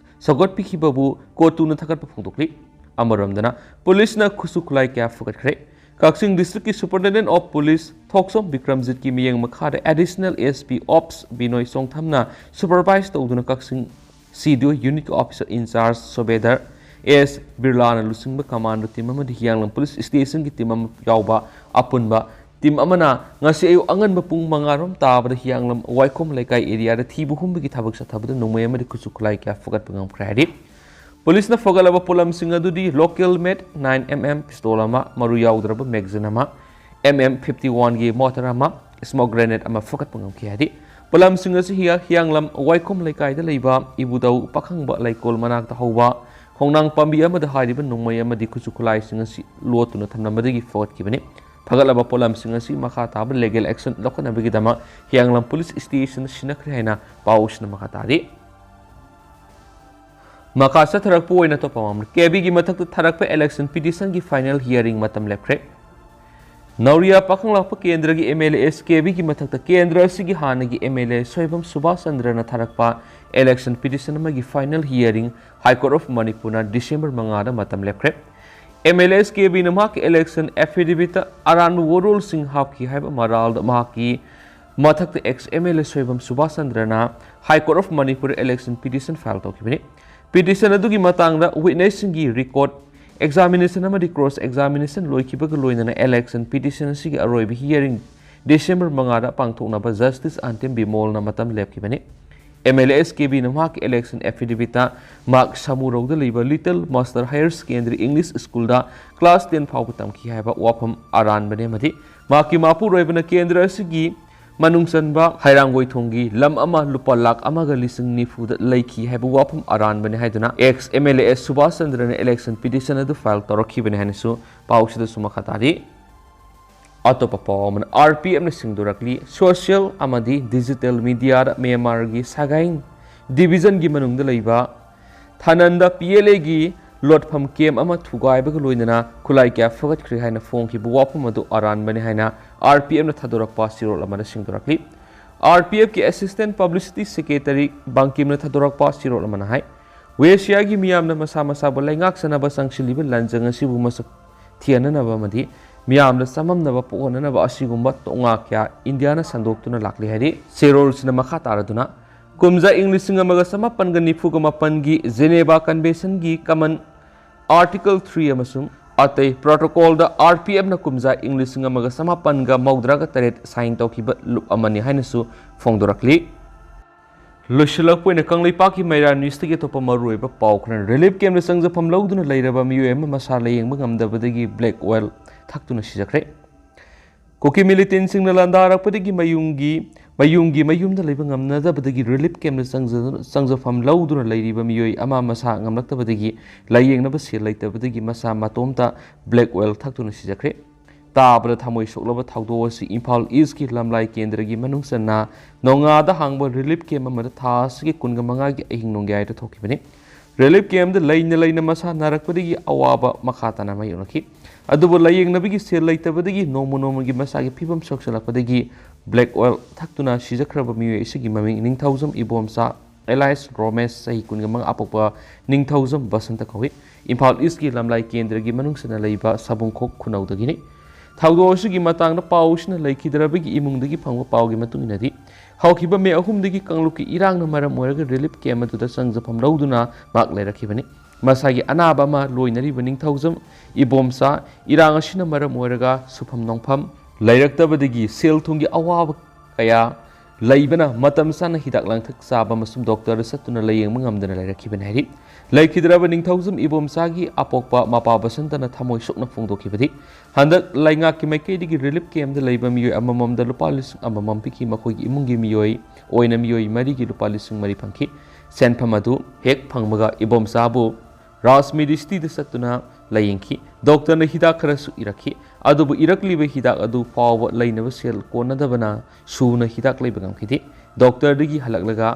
ꯁꯧꯒꯠꯄꯤꯈꯤꯕꯕꯨ COTUꯅ ꯊꯥꯒꯠꯄ ꯐꯣꯡꯗꯣꯛꯂꯤ꯫ ꯑꯃꯔꯣꯝꯗꯅ, ꯄꯨꯂꯤꯁꯅ ꯈꯨꯠꯁꯨ ꯈꯨꯠꯂꯥꯏ ꯀꯌꯥ ꯐꯒꯠꯈ꯭ꯔꯦ꯫ ꯀꯛꯆꯤꯡ districtꯀꯤ Superintendent of Police ꯊꯣꯛꯆꯣꯝ ꯕꯤꯀ꯭ꯔꯝꯖꯤꯠꯀꯤ ꯃꯤꯠꯌꯦꯡ ꯃꯈꯥꯗ Additional SP Ops ꯕꯤꯅꯣꯏ ꯆꯣꯡꯊꯝꯅ supervise ꯇꯧꯗꯨꯅ ꯀꯛꯆꯤꯡ CDO unit officer in charge ꯁꯨꯕꯦꯗꯥꯔ ꯑꯦꯁ ꯕꯤꯔꯂꯥꯅ ꯂꯨꯆꯤꯡꯕ commando team ꯑꯃꯗꯤ ꯍꯤꯌꯥꯡꯂꯝ police stationꯒꯤ team ꯑꯃ ꯌꯥꯎꯕ ꯑꯄꯨꯟꯕ team ꯑꯃꯅ ꯉꯁꯤ ꯑꯌꯨꯛ ꯑꯉꯟꯕ ꯄꯨꯡ ꯃꯉꯥ ꯔꯣꯝ ꯇꯥꯕꯗ ꯍꯤꯌꯥꯡꯂꯝ ꯋꯥꯏꯈꯣꯝ ꯂꯩꯀꯥꯏ areaꯗ ꯊꯤꯕ ꯍꯨꯝꯕꯒꯤ ꯊꯕꯛ ꯆꯠꯊꯕꯗ ꯅꯣꯡꯃꯩ ꯑꯃꯗꯤ ꯈꯨꯠꯁꯨ ꯈꯨꯠꯂꯥꯏ ꯀꯌꯥ ꯐꯒꯠꯄ ꯉꯝꯈ꯭ꯔꯦ ꯍꯥꯏꯔꯤ꯫ ꯄꯨꯂꯤꯁꯅ ꯐꯒꯠꯂꯕ ꯄꯣꯠꯂꯝꯁꯤꯡ ꯑꯗꯨꯗꯤ local made nine MM pistol ꯑꯃ, ꯃꯔꯨ ꯌꯥꯎꯗ꯭ꯔꯕ magazine ꯑꯃ, MM fifty oneꯒꯤ mortar ꯑꯃ, smoke grenade ꯑꯃ ꯐꯒꯠꯄ ꯉꯝꯈꯤ ꯍꯥꯏꯔꯤ꯫ ꯄꯣꯠꯂꯝꯁꯤꯡ ꯑꯁꯤ ꯍꯤꯌꯥ-, ꯍꯤꯌꯥꯡꯂꯝ ꯋꯥꯏꯈꯣꯝ ꯂꯩꯀꯥꯏꯗ ꯂꯩꯕ ꯏꯕꯨꯙꯧ ꯄꯥꯈꯪꯕ ꯂꯩꯀꯣꯜ ꯃꯅꯥꯛꯇ ꯍꯧꯕ ꯈꯣꯡꯅꯥꯡ ꯄꯥꯝꯕꯤ ꯑꯃꯗ ꯍꯥꯏꯔꯤꯕ ꯅꯣꯡꯃꯩ ꯑꯃꯗꯤ ꯈꯨꯠꯁꯨ ꯈꯨꯠꯂꯥꯏꯁꯤꯡ ꯑꯁꯤ ꯂꯣꯠꯇꯨꯅ ꯊꯝꯂꯝꯕꯗꯒꯤ ꯐꯒꯠꯈꯤꯕꯅꯤ꯫ ꯐꯒꯠꯂꯕ ꯄꯣꯠꯂꯝꯁꯤꯡ ꯑꯁꯤ ꯃꯈꯥ ꯇꯥꯕ legal action ꯂꯧꯈꯠꯅꯕꯒꯤꯗꯃꯛ ꯍꯤꯌꯥꯡꯂꯝ police stationꯗ ꯁꯤꯟꯅꯈ꯭ꯔꯦ ꯍꯥꯏꯅ ꯄꯥꯎꯁꯤꯅ ꯃꯈꯥ ꯇꯥꯔꯤ꯫ ꯃꯈꯥ ꯆꯠꯊꯔꯛꯄ ꯑꯣꯏꯅ ꯑꯇꯣꯞꯄ ꯑꯃ, ꯀꯦꯕꯤꯒꯤ ꯃꯊꯛꯇ ꯊꯥꯔꯛꯄ election petitionꯒꯤ final hearing ꯃꯇꯝ ꯂꯦꯞꯈ꯭ꯔꯦ꯫ ꯅꯧꯔꯤꯌꯥ ꯄꯥꯈꯪꯂꯥꯛꯄ ꯀꯦꯟꯗ꯭ꯔꯒꯤ MLA SKBꯒꯤ ꯃꯊꯛꯇ ꯀꯦꯟꯗ꯭ꯔ ꯑꯁꯤꯒꯤ ꯍꯥꯟꯅꯒꯤ MLA ꯁꯣꯏꯕꯝ ꯁꯨꯕꯥꯁ ꯆꯟꯗ꯭ꯔꯅ ꯊꯥꯔꯛꯄ election petition ꯑꯃꯒꯤ final hearing High Court of Manipurꯅ December ꯃꯉꯥꯗ ꯃꯇꯝ ꯂꯦꯞꯈ꯭ꯔꯦ꯫ MLA SKBꯅ ꯃꯍꯥꯛꯀꯤ election affidavitꯇ ꯑꯔꯥꯟꯕ ꯋꯥꯔꯣꯜꯁꯤꯡ ꯍꯥꯞꯈꯤ ꯍꯥꯏꯕ ꯃꯔꯥꯜꯗ ꯃꯍꯥꯛꯀꯤ ꯃꯊꯛꯇ ex MLA Soibam Subhas ꯆꯟꯗ꯭ꯔꯅ High Court of Manipur election petition file ꯇꯧꯈꯤꯕꯅꯤ꯫ Petition ꯑꯗꯨꯒꯤ ꯃꯇꯥꯡꯗ witnessꯁꯤꯡꯒꯤ record, ꯑꯦꯛꯖꯥꯃꯤꯅꯦꯁꯟ ꯑꯃꯗꯤ ꯀ꯭ꯔꯣꯁ ꯑꯦꯛꯖꯥꯃꯤꯅꯦꯁꯟ ꯂꯣꯏꯈꯤꯕꯒ ꯂꯣꯏꯅꯅ ꯏꯂꯦꯛꯁꯟ ꯄꯤꯇꯤꯁꯟ ꯑꯁꯤꯒꯤ ꯑꯔꯣꯏꯕ ꯍꯤꯌꯔꯤꯡ ꯗꯤꯁꯦꯝꯕꯔ ꯃꯉꯥꯗ ꯄꯥꯡꯊꯣꯛꯅꯕ ꯖꯁꯇꯤꯁ ꯑꯟꯇꯤꯝ ꯕꯤꯃꯣꯜꯅ ꯃꯇꯝ ꯂꯦꯞꯈꯤꯕꯅꯤ꯫ ꯑꯦꯝ ꯑꯦꯜ ꯑꯦ ꯑꯦꯁ ꯀꯦ ꯕꯤꯅ ꯃꯍꯥꯛꯀꯤ ꯏꯂꯦꯛꯁꯟ ꯑꯦꯐꯤꯗꯦꯕꯤꯠꯇ ꯃꯍꯥꯛ ꯁꯥꯃꯨꯔꯧꯗ ꯂꯩꯕ little master higher secondary English ꯁ꯭ꯀꯨꯜꯗ ꯀ꯭ꯂꯥꯁ ꯇꯦꯟ ꯐꯥꯎꯕ ꯇꯝꯈꯤ ꯍꯥꯏꯕ ꯋꯥꯐꯝ ꯑꯔꯥꯟꯕꯅꯤ ꯑꯃꯗꯤ ꯃꯍꯥꯛꯀꯤ ꯃꯄꯨꯔꯣꯏꯕꯅ ꯀꯦꯟꯗ꯭ꯔ ꯑꯁꯤꯒꯤ ꯃꯅꯨꯡ ꯆꯟꯕ ꯍꯩꯔꯥꯡꯒꯣꯏꯊꯣꯡꯒꯤ ꯂꯝ ꯑꯃ ꯂꯨꯄꯥ ꯂꯥꯈ ꯑꯃꯒ ꯂꯤꯁꯤꯡ ꯅꯤꯐꯨꯗ ꯂꯩꯈꯤ ꯍꯥꯏꯕ ꯋꯥꯐꯝ ꯑꯔꯥꯟꯕꯅꯤ ꯍꯥꯏꯗꯨꯅ ex M L A S ꯁꯨꯕꯥꯁ ꯆꯟꯗ꯭ꯔꯅ ꯏꯂꯦꯛꯁꯟ ꯄꯤꯇꯤꯁꯟ ꯑꯗꯨ ꯐꯥꯏꯜ ꯇꯧꯔꯛꯈꯤꯕꯅꯤ ꯍꯥꯏꯅꯁꯨ ꯄꯥꯎꯁꯤꯗꯁꯨ ꯃꯈꯥ ꯇꯥꯔꯤ꯫ ꯑꯇꯣꯞꯄ ꯄꯥꯎ ꯑꯃꯅ, ꯑꯥꯔ ꯄꯤ ꯑꯦꯐꯅ ꯁꯦꯡꯗꯣꯔꯛꯂꯤ, ꯁꯣꯁꯤꯌꯦꯜ ꯑꯃꯗꯤ ꯗꯤꯖꯤꯇꯦꯜ ꯃꯤꯗꯤꯌꯥꯗ ꯃ꯭ꯌꯥꯟꯃꯥꯔꯒꯤ ꯁꯒꯥꯏ ꯗꯤꯕꯤꯖꯟꯒꯤ ꯃꯅꯨꯡꯗ ꯂꯩꯕ ꯊꯥꯅꯟꯗ ꯄꯤ ꯑꯦꯜ ꯑꯦꯒꯤ ꯂꯣꯠꯐꯝ ꯀꯦꯝ ꯑꯃ ꯊꯨꯒꯥꯏꯕꯒ ꯂꯣꯏꯅꯅ ꯈꯨꯠꯂꯥꯏ ꯀꯌꯥ ꯐꯒꯠꯈ꯭ꯔꯦ ꯍꯥꯏꯅ ꯐꯣꯡꯈꯤꯕ ꯋꯥꯐꯝ ꯑꯗꯨ ꯑꯔꯥꯟꯕꯅꯤ ꯍꯥꯏꯅ ꯑꯥꯔ ꯄꯤ ꯑꯦꯐꯅ ꯊꯥꯗꯣꯔꯛꯄ ꯆꯦꯔꯣꯜ ꯑꯃꯗ ꯁꯦꯡꯗꯣꯔꯛꯂꯤ꯫ ꯑꯥꯔ ꯄꯤ ꯑꯦꯐꯀꯤ ꯑꯦꯁꯤꯁꯇꯦꯟ ꯄꯕ꯭ꯂꯤꯁꯤꯇꯤ ꯁꯦꯀ꯭ꯔꯦꯇꯔꯤ ꯕꯥꯡꯀꯤꯝꯅ ꯊꯥꯗꯣꯔꯛꯄ ꯆꯦꯔꯣꯜ ꯑꯃꯅ ꯍꯥꯏ, ꯋꯦꯁꯤꯌꯥꯒꯤ ꯃꯤꯌꯥꯝꯅ ꯃꯁꯥ ꯃꯁꯥꯕꯨ ꯂꯩꯉꯥꯛꯆꯅꯕ ꯆꯪꯁꯤꯜꯂꯤꯕ ꯂꯥꯟꯖꯪ ꯑꯁꯤꯕꯨ ꯃꯁꯛ ꯊꯤꯍꯟꯅꯅꯕ ꯑꯃꯗꯤ ꯃꯤꯌꯥꯝꯗ ꯆꯃꯝꯅꯕ ꯄꯣꯛꯍꯟꯅꯅꯕ ꯑꯁꯤꯒꯨꯝꯕ ꯇꯣꯉꯥꯛ ꯀꯌꯥ ꯏꯟꯗꯤꯌꯥꯅ ꯁꯟꯗꯣꯛꯇꯨꯅ ꯂꯥꯛꯂꯤ ꯍꯥꯏꯔꯤ꯫ ꯆꯦꯔꯣꯜꯁꯤꯅ ꯃꯈꯥ ꯇꯥꯔꯗꯨꯅ, ꯀꯨꯝꯖꯥ ꯏꯪ ꯂꯤꯁꯤꯡ ꯑꯃꯒ ꯆꯃꯥꯄꯟꯒ ꯅꯤꯐꯨꯒ ꯃꯥꯄꯟꯒꯤ ꯖꯦꯅꯦꯚꯥ ꯀꯟꯚꯦꯟꯁꯟꯒꯤ ꯀꯃꯟ ꯑꯥꯔꯇꯤꯀꯜ ꯊ꯭ꯔꯤ ꯑꯃꯁꯨꯡ ꯑꯇꯩ ꯄ꯭ꯔꯣꯇꯣꯀꯣꯜꯗ ꯑꯥꯔ ꯄꯤ ꯑꯦꯐꯅ ꯀꯨꯝꯖꯥ ꯏꯪ ꯂꯤꯁꯤꯡ ꯑꯃꯒ ꯆꯃꯥꯄꯟꯒ ꯃꯧꯗ꯭ꯔꯥꯒ ꯇꯔꯦꯠ ꯁꯥꯏꯟ ꯇꯧꯈꯤꯕ ꯂꯨꯞ ꯑꯃꯅꯤ ꯍꯥꯏꯅꯁꯨ ꯐꯣꯡꯗꯣꯔꯛꯂꯤ꯫ ꯂꯣꯏꯁꯤꯜꯂꯛꯄ ꯑꯣꯏꯅ ꯀꯪꯂꯩꯄꯥꯛꯀꯤ ꯃꯩꯔꯥ ꯅ꯭ꯌꯨꯁꯇꯒꯤ ꯑꯇꯣꯞꯄ ꯃꯔꯨꯑꯣꯏꯕ ꯄꯥꯎ ꯈꯔ, ꯔꯤꯂꯤꯐ ꯀꯦꯝꯞꯇ ꯆꯪꯖꯐꯝ ꯂꯧꯗꯨꯅ ꯂꯩꯔꯕ ꯃꯤꯑꯣꯏ ꯑꯃ ꯃꯁꯥ ꯂꯥꯌꯦꯡꯕ ꯉꯝꯗꯕꯗꯒꯤ ꯕ꯭ꯂꯦꯛ ꯑꯣꯏꯜ ꯊꯛꯇꯨꯅ ꯁꯤꯖꯈ꯭ꯔꯦ꯫ ꯀꯨꯀꯤ ꯃꯤꯂꯤꯇꯦꯟꯁꯤꯡꯅ ꯂꯥꯟꯗꯥꯔꯛꯄꯗꯒꯤ ꯃꯌꯨꯝꯒꯤ, ꯃꯌꯨꯝꯒꯤ ꯃꯌꯨꯝꯗ ꯂꯩꯕ ꯉꯝꯅꯗꯕꯗꯒꯤ ꯔꯤꯂꯤꯐ ꯀꯦꯝꯞꯇ ꯆꯪꯖ-, ꯆꯪꯖꯐꯝ ꯂꯧꯗꯨꯅ ꯂꯩꯔꯤꯕ ꯃꯤꯑꯣꯏ ꯑꯃ ꯃꯁꯥ ꯉꯝꯂꯛꯇꯕꯗꯒꯤ ꯂꯥꯌꯦꯡꯅꯕ ꯁꯦꯜ ꯂꯩꯇꯕꯗꯒꯤ ꯃꯁꯥ ꯃꯇꯣꯝꯇ ꯕ꯭ꯂꯦꯛ ꯑꯣꯏꯜ ꯊꯛꯇꯨꯅ ꯁꯤꯖꯈ꯭ꯔꯦ꯫ ꯇꯥꯕꯗ ꯊꯃꯣꯏ ꯁꯣꯛꯂꯕ ꯊꯧꯗꯣꯛ ꯑꯁꯤ ꯏꯝꯐꯥꯜ ꯏꯁꯀꯤ ꯂꯝꯂꯥꯏ ꯀꯦꯟꯗ꯭ꯔꯒꯤ ꯃꯅꯨꯡ ꯆꯟꯅ ꯅꯣꯡꯉꯥꯗ ꯍꯥꯡꯕ ꯔꯤꯂꯤꯐ ꯀꯦꯝꯞ ꯑꯃꯗ ꯊꯥ ꯑꯁꯤꯒꯤ ꯀꯨꯟꯒ ꯃꯉꯥꯒꯤ ꯑꯍꯤꯡ ꯅꯣꯡꯌꯥꯏꯗ ꯊꯣꯛꯈꯤꯕꯅꯤ꯫ ꯔꯤꯂꯤꯐ ꯀꯦꯝꯞꯇ ꯂꯩꯅ ꯂꯩꯅ ꯃꯁꯥ ꯅꯥꯔꯛꯄꯗꯒꯤ ꯑꯋꯥꯕ ꯃꯈꯥ ꯇꯥꯅ ꯃꯥꯌꯣꯛꯅꯈꯤ꯫ ꯑꯗꯨꯕꯨ ꯂꯥꯌꯦꯡꯅꯕꯒꯤ ꯁꯦꯜ ꯂꯩꯇꯕꯗꯒꯤ ꯅꯣꯡꯃ ꯅꯣꯡꯃꯒꯤ ꯃꯁꯥꯒꯤ ꯐꯤꯕꯝ ꯁꯣꯛꯆꯜꯂꯛꯄꯗꯒꯤ ꯕ꯭ꯂꯦꯛ ꯑꯣꯏꯜ ꯊꯛꯇꯨꯅ ꯁꯤꯖꯈ꯭ꯔꯕ ꯃꯤꯑꯣꯏ ꯑꯁꯤꯒꯤ ꯃꯃꯤꯡ ꯅꯤꯡꯊꯧꯖꯝ ꯏꯕꯣꯝꯆꯥ, ꯑꯦꯂꯥꯏꯁ ꯔꯣꯃꯦꯁ, ꯆꯍꯤ ꯀꯨꯟꯒ ꯃꯉꯥ, ꯑꯄꯣꯛꯄ ꯅꯤꯡꯊꯧꯖꯝ ꯕꯁꯟꯇ ꯀꯧꯏ꯫ ꯏꯝꯐꯥꯜ ꯏꯁꯀꯤ ꯂꯝꯂꯥꯏ ꯀꯦꯟꯗ꯭ꯔꯒꯤ ꯃꯅꯨꯡ ꯆꯟꯅ ꯂꯩꯕ ꯁꯥꯕꯨꯡꯈꯣꯛ ꯈꯨꯅꯧꯗꯒꯤꯅꯤ꯫ ꯊꯧꯗꯣꯛ ꯑꯁꯤꯒꯤ ꯃꯇꯥꯡꯗ ꯄꯥꯎ ꯑꯁꯤꯅ ꯂꯩꯈꯤꯗ꯭ꯔꯕꯒꯤ ꯏꯃꯨꯡꯗꯒꯤ ꯐꯪꯕ ꯄꯥꯎꯒꯤ ꯃꯇꯨꯡ ꯏꯟꯅꯗꯤ, ꯍꯧꯈꯤꯕ ꯃꯦ ꯑꯍꯨꯝꯗꯒꯤ ꯀꯥꯡꯂꯨꯞꯀꯤ ꯏꯔꯥꯡꯅ ꯃꯔꯝ ꯑꯣꯏꯔꯒ ꯔꯤꯂꯤꯐ ꯀꯦꯝꯞ ꯑꯗꯨꯗ ꯆꯪꯖꯐꯝ ꯂꯧꯗꯨꯅ ꯃꯍꯥꯛ ꯂꯩꯔꯛꯈꯤꯕꯅꯤ꯫ ꯃꯁꯥꯒꯤ ꯑꯅꯥꯕ ꯑꯃ ꯂꯣꯏꯅꯔꯤꯕ ꯅꯤꯡꯊꯧꯖꯝ ꯏꯕꯣꯝꯆꯥ ꯏꯔꯥꯡ ꯑꯁꯤꯅ ꯃꯔꯝ ꯑꯣꯏꯔꯒ ꯁꯨꯐꯝ ꯅꯣꯡꯐꯝ ꯂꯩꯔꯛꯇꯕꯗꯒꯤ ꯁꯦꯜ ꯊꯨꯝꯒꯤ ꯑꯋꯥꯕ ꯀꯌꯥ ꯂꯩꯕꯅ ꯃꯇꯝ ꯆꯥꯅ ꯍꯤꯗꯥꯛ ꯂꯥꯡꯊꯛ ꯆꯥꯕ ꯑꯃꯁꯨꯡ ꯗꯣꯛꯇꯔꯗ ꯆꯠꯇꯨꯅ ꯂꯥꯌꯦꯡꯕ ꯉꯝꯗꯅ ꯂꯩꯔꯛꯈꯤꯕꯅꯤ ꯍꯥꯏꯔꯤ꯫ ꯂꯩꯈꯤꯗ꯭ꯔꯕ ꯅꯤꯡꯊꯧꯖꯝ ꯏꯕꯣꯝꯆꯥꯒꯤ ꯑꯄꯣꯛꯄ ꯃꯄꯥ ꯕꯁꯟꯇꯅ ꯊꯃꯣꯏ ꯁꯣꯛꯅ ꯐꯣꯡꯗꯣꯛꯈꯤꯕꯗꯤ, ꯍꯟꯗꯛ ꯂꯩꯉꯥꯛꯀꯤ ꯃꯥꯏꯀꯩꯗꯒꯤ ꯔꯤꯂꯤꯐ ꯀꯦꯝꯗ ꯂꯩꯕ ꯃꯤꯑꯣꯏ ꯑꯃꯃꯝꯗ ꯂꯨꯄꯥ ꯂꯤꯁꯤꯡ ꯑꯃꯃꯝ ꯄꯤꯈꯤ꯫ ꯃꯈꯣꯏꯒꯤ ꯏꯃꯨꯡꯒꯤ ꯃꯤꯑꯣꯏ ꯑꯣꯏꯅ ꯃꯤꯑꯣꯏ ꯃꯔꯤꯒꯤ ꯂꯨꯄꯥ ꯂꯤꯁꯤꯡ ꯃꯔꯤ ꯐꯪꯈꯤ꯫ ꯁꯦꯟꯐꯝ ꯑꯗꯨ ꯍꯦꯛ ꯐꯪꯕꯒ ꯏꯕꯣꯝꯆꯥꯕꯨ ꯔꯥꯖ ꯃꯦꯗꯤꯁꯤꯇꯤꯗ ꯆꯠꯇꯨꯅ ꯂꯥꯌꯦꯡꯈꯤ꯫ ꯗꯣꯛꯇꯔꯅ ꯍꯤꯗꯥꯛ ꯈꯔꯁꯨ ꯏꯔꯛꯈꯤ꯫ ꯑꯗꯨꯕꯨ ꯏꯔꯛꯂꯤꯕ ꯍꯤꯗꯥꯛ ꯑꯗꯨ ꯐꯥꯎꯕ ꯂꯩꯅꯕ ꯁꯦꯜ ꯀꯣꯟꯅꯗꯕꯅ ꯁꯨꯅ ꯍꯤꯗꯥꯛ ꯂꯩꯕ ꯉꯝꯈꯤꯗꯦ꯫ ꯗꯣꯛꯇꯔꯗꯒꯤ ꯍꯜꯂꯛꯂꯒ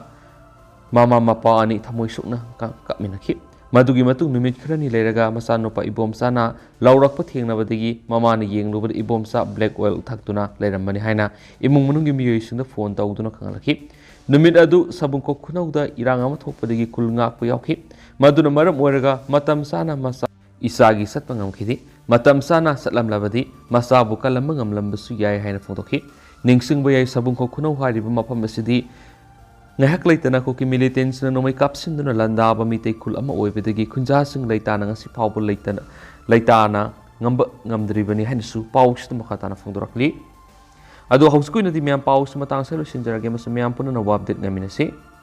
ꯃꯃꯥ ꯃꯄꯥ ꯑꯅꯤ ꯊꯃꯣꯏ ꯁꯣꯛꯅ ꯀ-, ꯀꯞꯃꯤꯟꯅꯈꯤ꯫ ꯃꯗꯨꯒꯤ ꯃꯇꯨꯡ ꯅꯨꯃꯤꯠ ꯈꯔꯅꯤ ꯂꯩꯔꯒ ꯃꯆꯥꯅꯨꯄꯥ ꯏꯕꯣꯝꯆꯥꯅ ꯂꯥꯎꯔꯛꯄ ꯊꯦꯡꯅꯕꯗꯒꯤ ꯃꯃꯥꯅ ꯌꯦꯡꯂꯨꯕꯗ ꯏꯕꯣꯝꯆꯥ ꯕ꯭ꯂꯦꯛ ꯑꯣꯏꯜ ꯊꯛꯇꯨꯅ ꯂꯩꯔꯝꯕꯅꯤ ꯍꯥꯏꯅ ꯏꯃꯨꯡ ꯃꯅꯨꯡꯒꯤ ꯃꯤꯑꯣꯏꯁꯤꯡꯗ ꯐꯣꯟ ꯇꯧꯗꯨꯅ ꯈꯪꯍꯜꯂꯛꯈꯤ꯫ ꯅꯨꯃꯤꯠ ꯑꯗꯨ ꯁꯕꯨꯡꯈꯣꯛ ꯈꯨꯅꯧꯗ ꯏꯔꯥꯡ ꯑꯃ ꯊꯣꯛꯄꯗꯒꯤ ꯈꯨꯜ ꯉꯥꯛꯄ ꯌꯥꯎꯈꯤ꯫ ꯃꯗꯨꯅ ꯃꯔꯝ ꯑꯣꯏꯔꯒ ꯃꯇꯝ ꯆꯥꯅ ꯃꯆꯥ ꯏꯆꯥꯒꯤ ꯆꯠꯄ ꯉꯝꯈꯤꯗꯦ꯫ ꯃꯇꯝ ꯆꯥꯅ ꯆꯠꯂꯝꯂꯕꯗꯤ ꯃꯆꯥꯕꯨ ꯀꯜꯂꯝꯕ ꯉꯝꯂꯝꯕꯁꯨ ꯌꯥꯏ ꯍꯥꯏꯅ ꯐꯣꯡꯗꯣꯛꯈꯤ꯫ ꯅꯤꯡꯁꯤꯡꯕ ꯌꯥꯏ, ꯁꯕꯨꯡꯈꯣꯛ ꯈꯨꯅꯧ ꯍꯥꯏꯔꯤꯕ ꯃꯐꯝ ꯑꯁꯤꯗꯤ ꯉꯥꯏꯍꯥꯛ ꯂꯩꯇꯅ ꯀꯨꯀꯤ ꯃꯤꯂꯤꯇꯦꯟꯁꯤꯅ ꯅꯣꯡꯃꯩ ꯀꯥꯞꯁꯤꯟꯗꯨꯅ ꯂꯥꯟꯗꯥꯕ ꯃꯤꯇꯩ ꯈꯨꯜ ꯑꯃ ꯑꯣꯏꯕꯗꯒꯤ ꯈꯨꯟꯖꯥꯁꯤꯡ ꯂꯩꯇꯥꯅ ꯉꯁꯤ ꯐꯥꯎꯕ ꯂꯩꯇꯅ, ꯂꯩꯇꯥꯅ ꯉꯝꯕ ꯉꯝꯗ꯭ꯔꯤꯕꯅꯤ ꯍꯥꯏꯅꯁꯨ ꯄꯥꯎꯁꯤꯗ ꯃꯈꯥ ꯇꯥꯅ ꯐꯣꯡꯗꯣꯔꯛꯂꯤ꯫ ꯑꯗꯣ ꯍꯧꯖꯤꯛꯀꯤ ꯑꯣꯏꯅꯗꯤ ꯃꯌꯥꯝ ꯄꯥꯎꯁꯤ ꯃꯇꯥꯡꯁꯤꯗ ꯂꯣꯏꯁꯤꯟꯖꯔꯒꯦ꯫ ꯃꯁꯤ ꯃꯌꯥꯝ ꯄꯨꯟꯅ ꯑꯅꯧꯕ ꯑꯞꯗꯦꯠ ꯉꯥꯏꯃꯤꯟꯅꯁꯤ꯫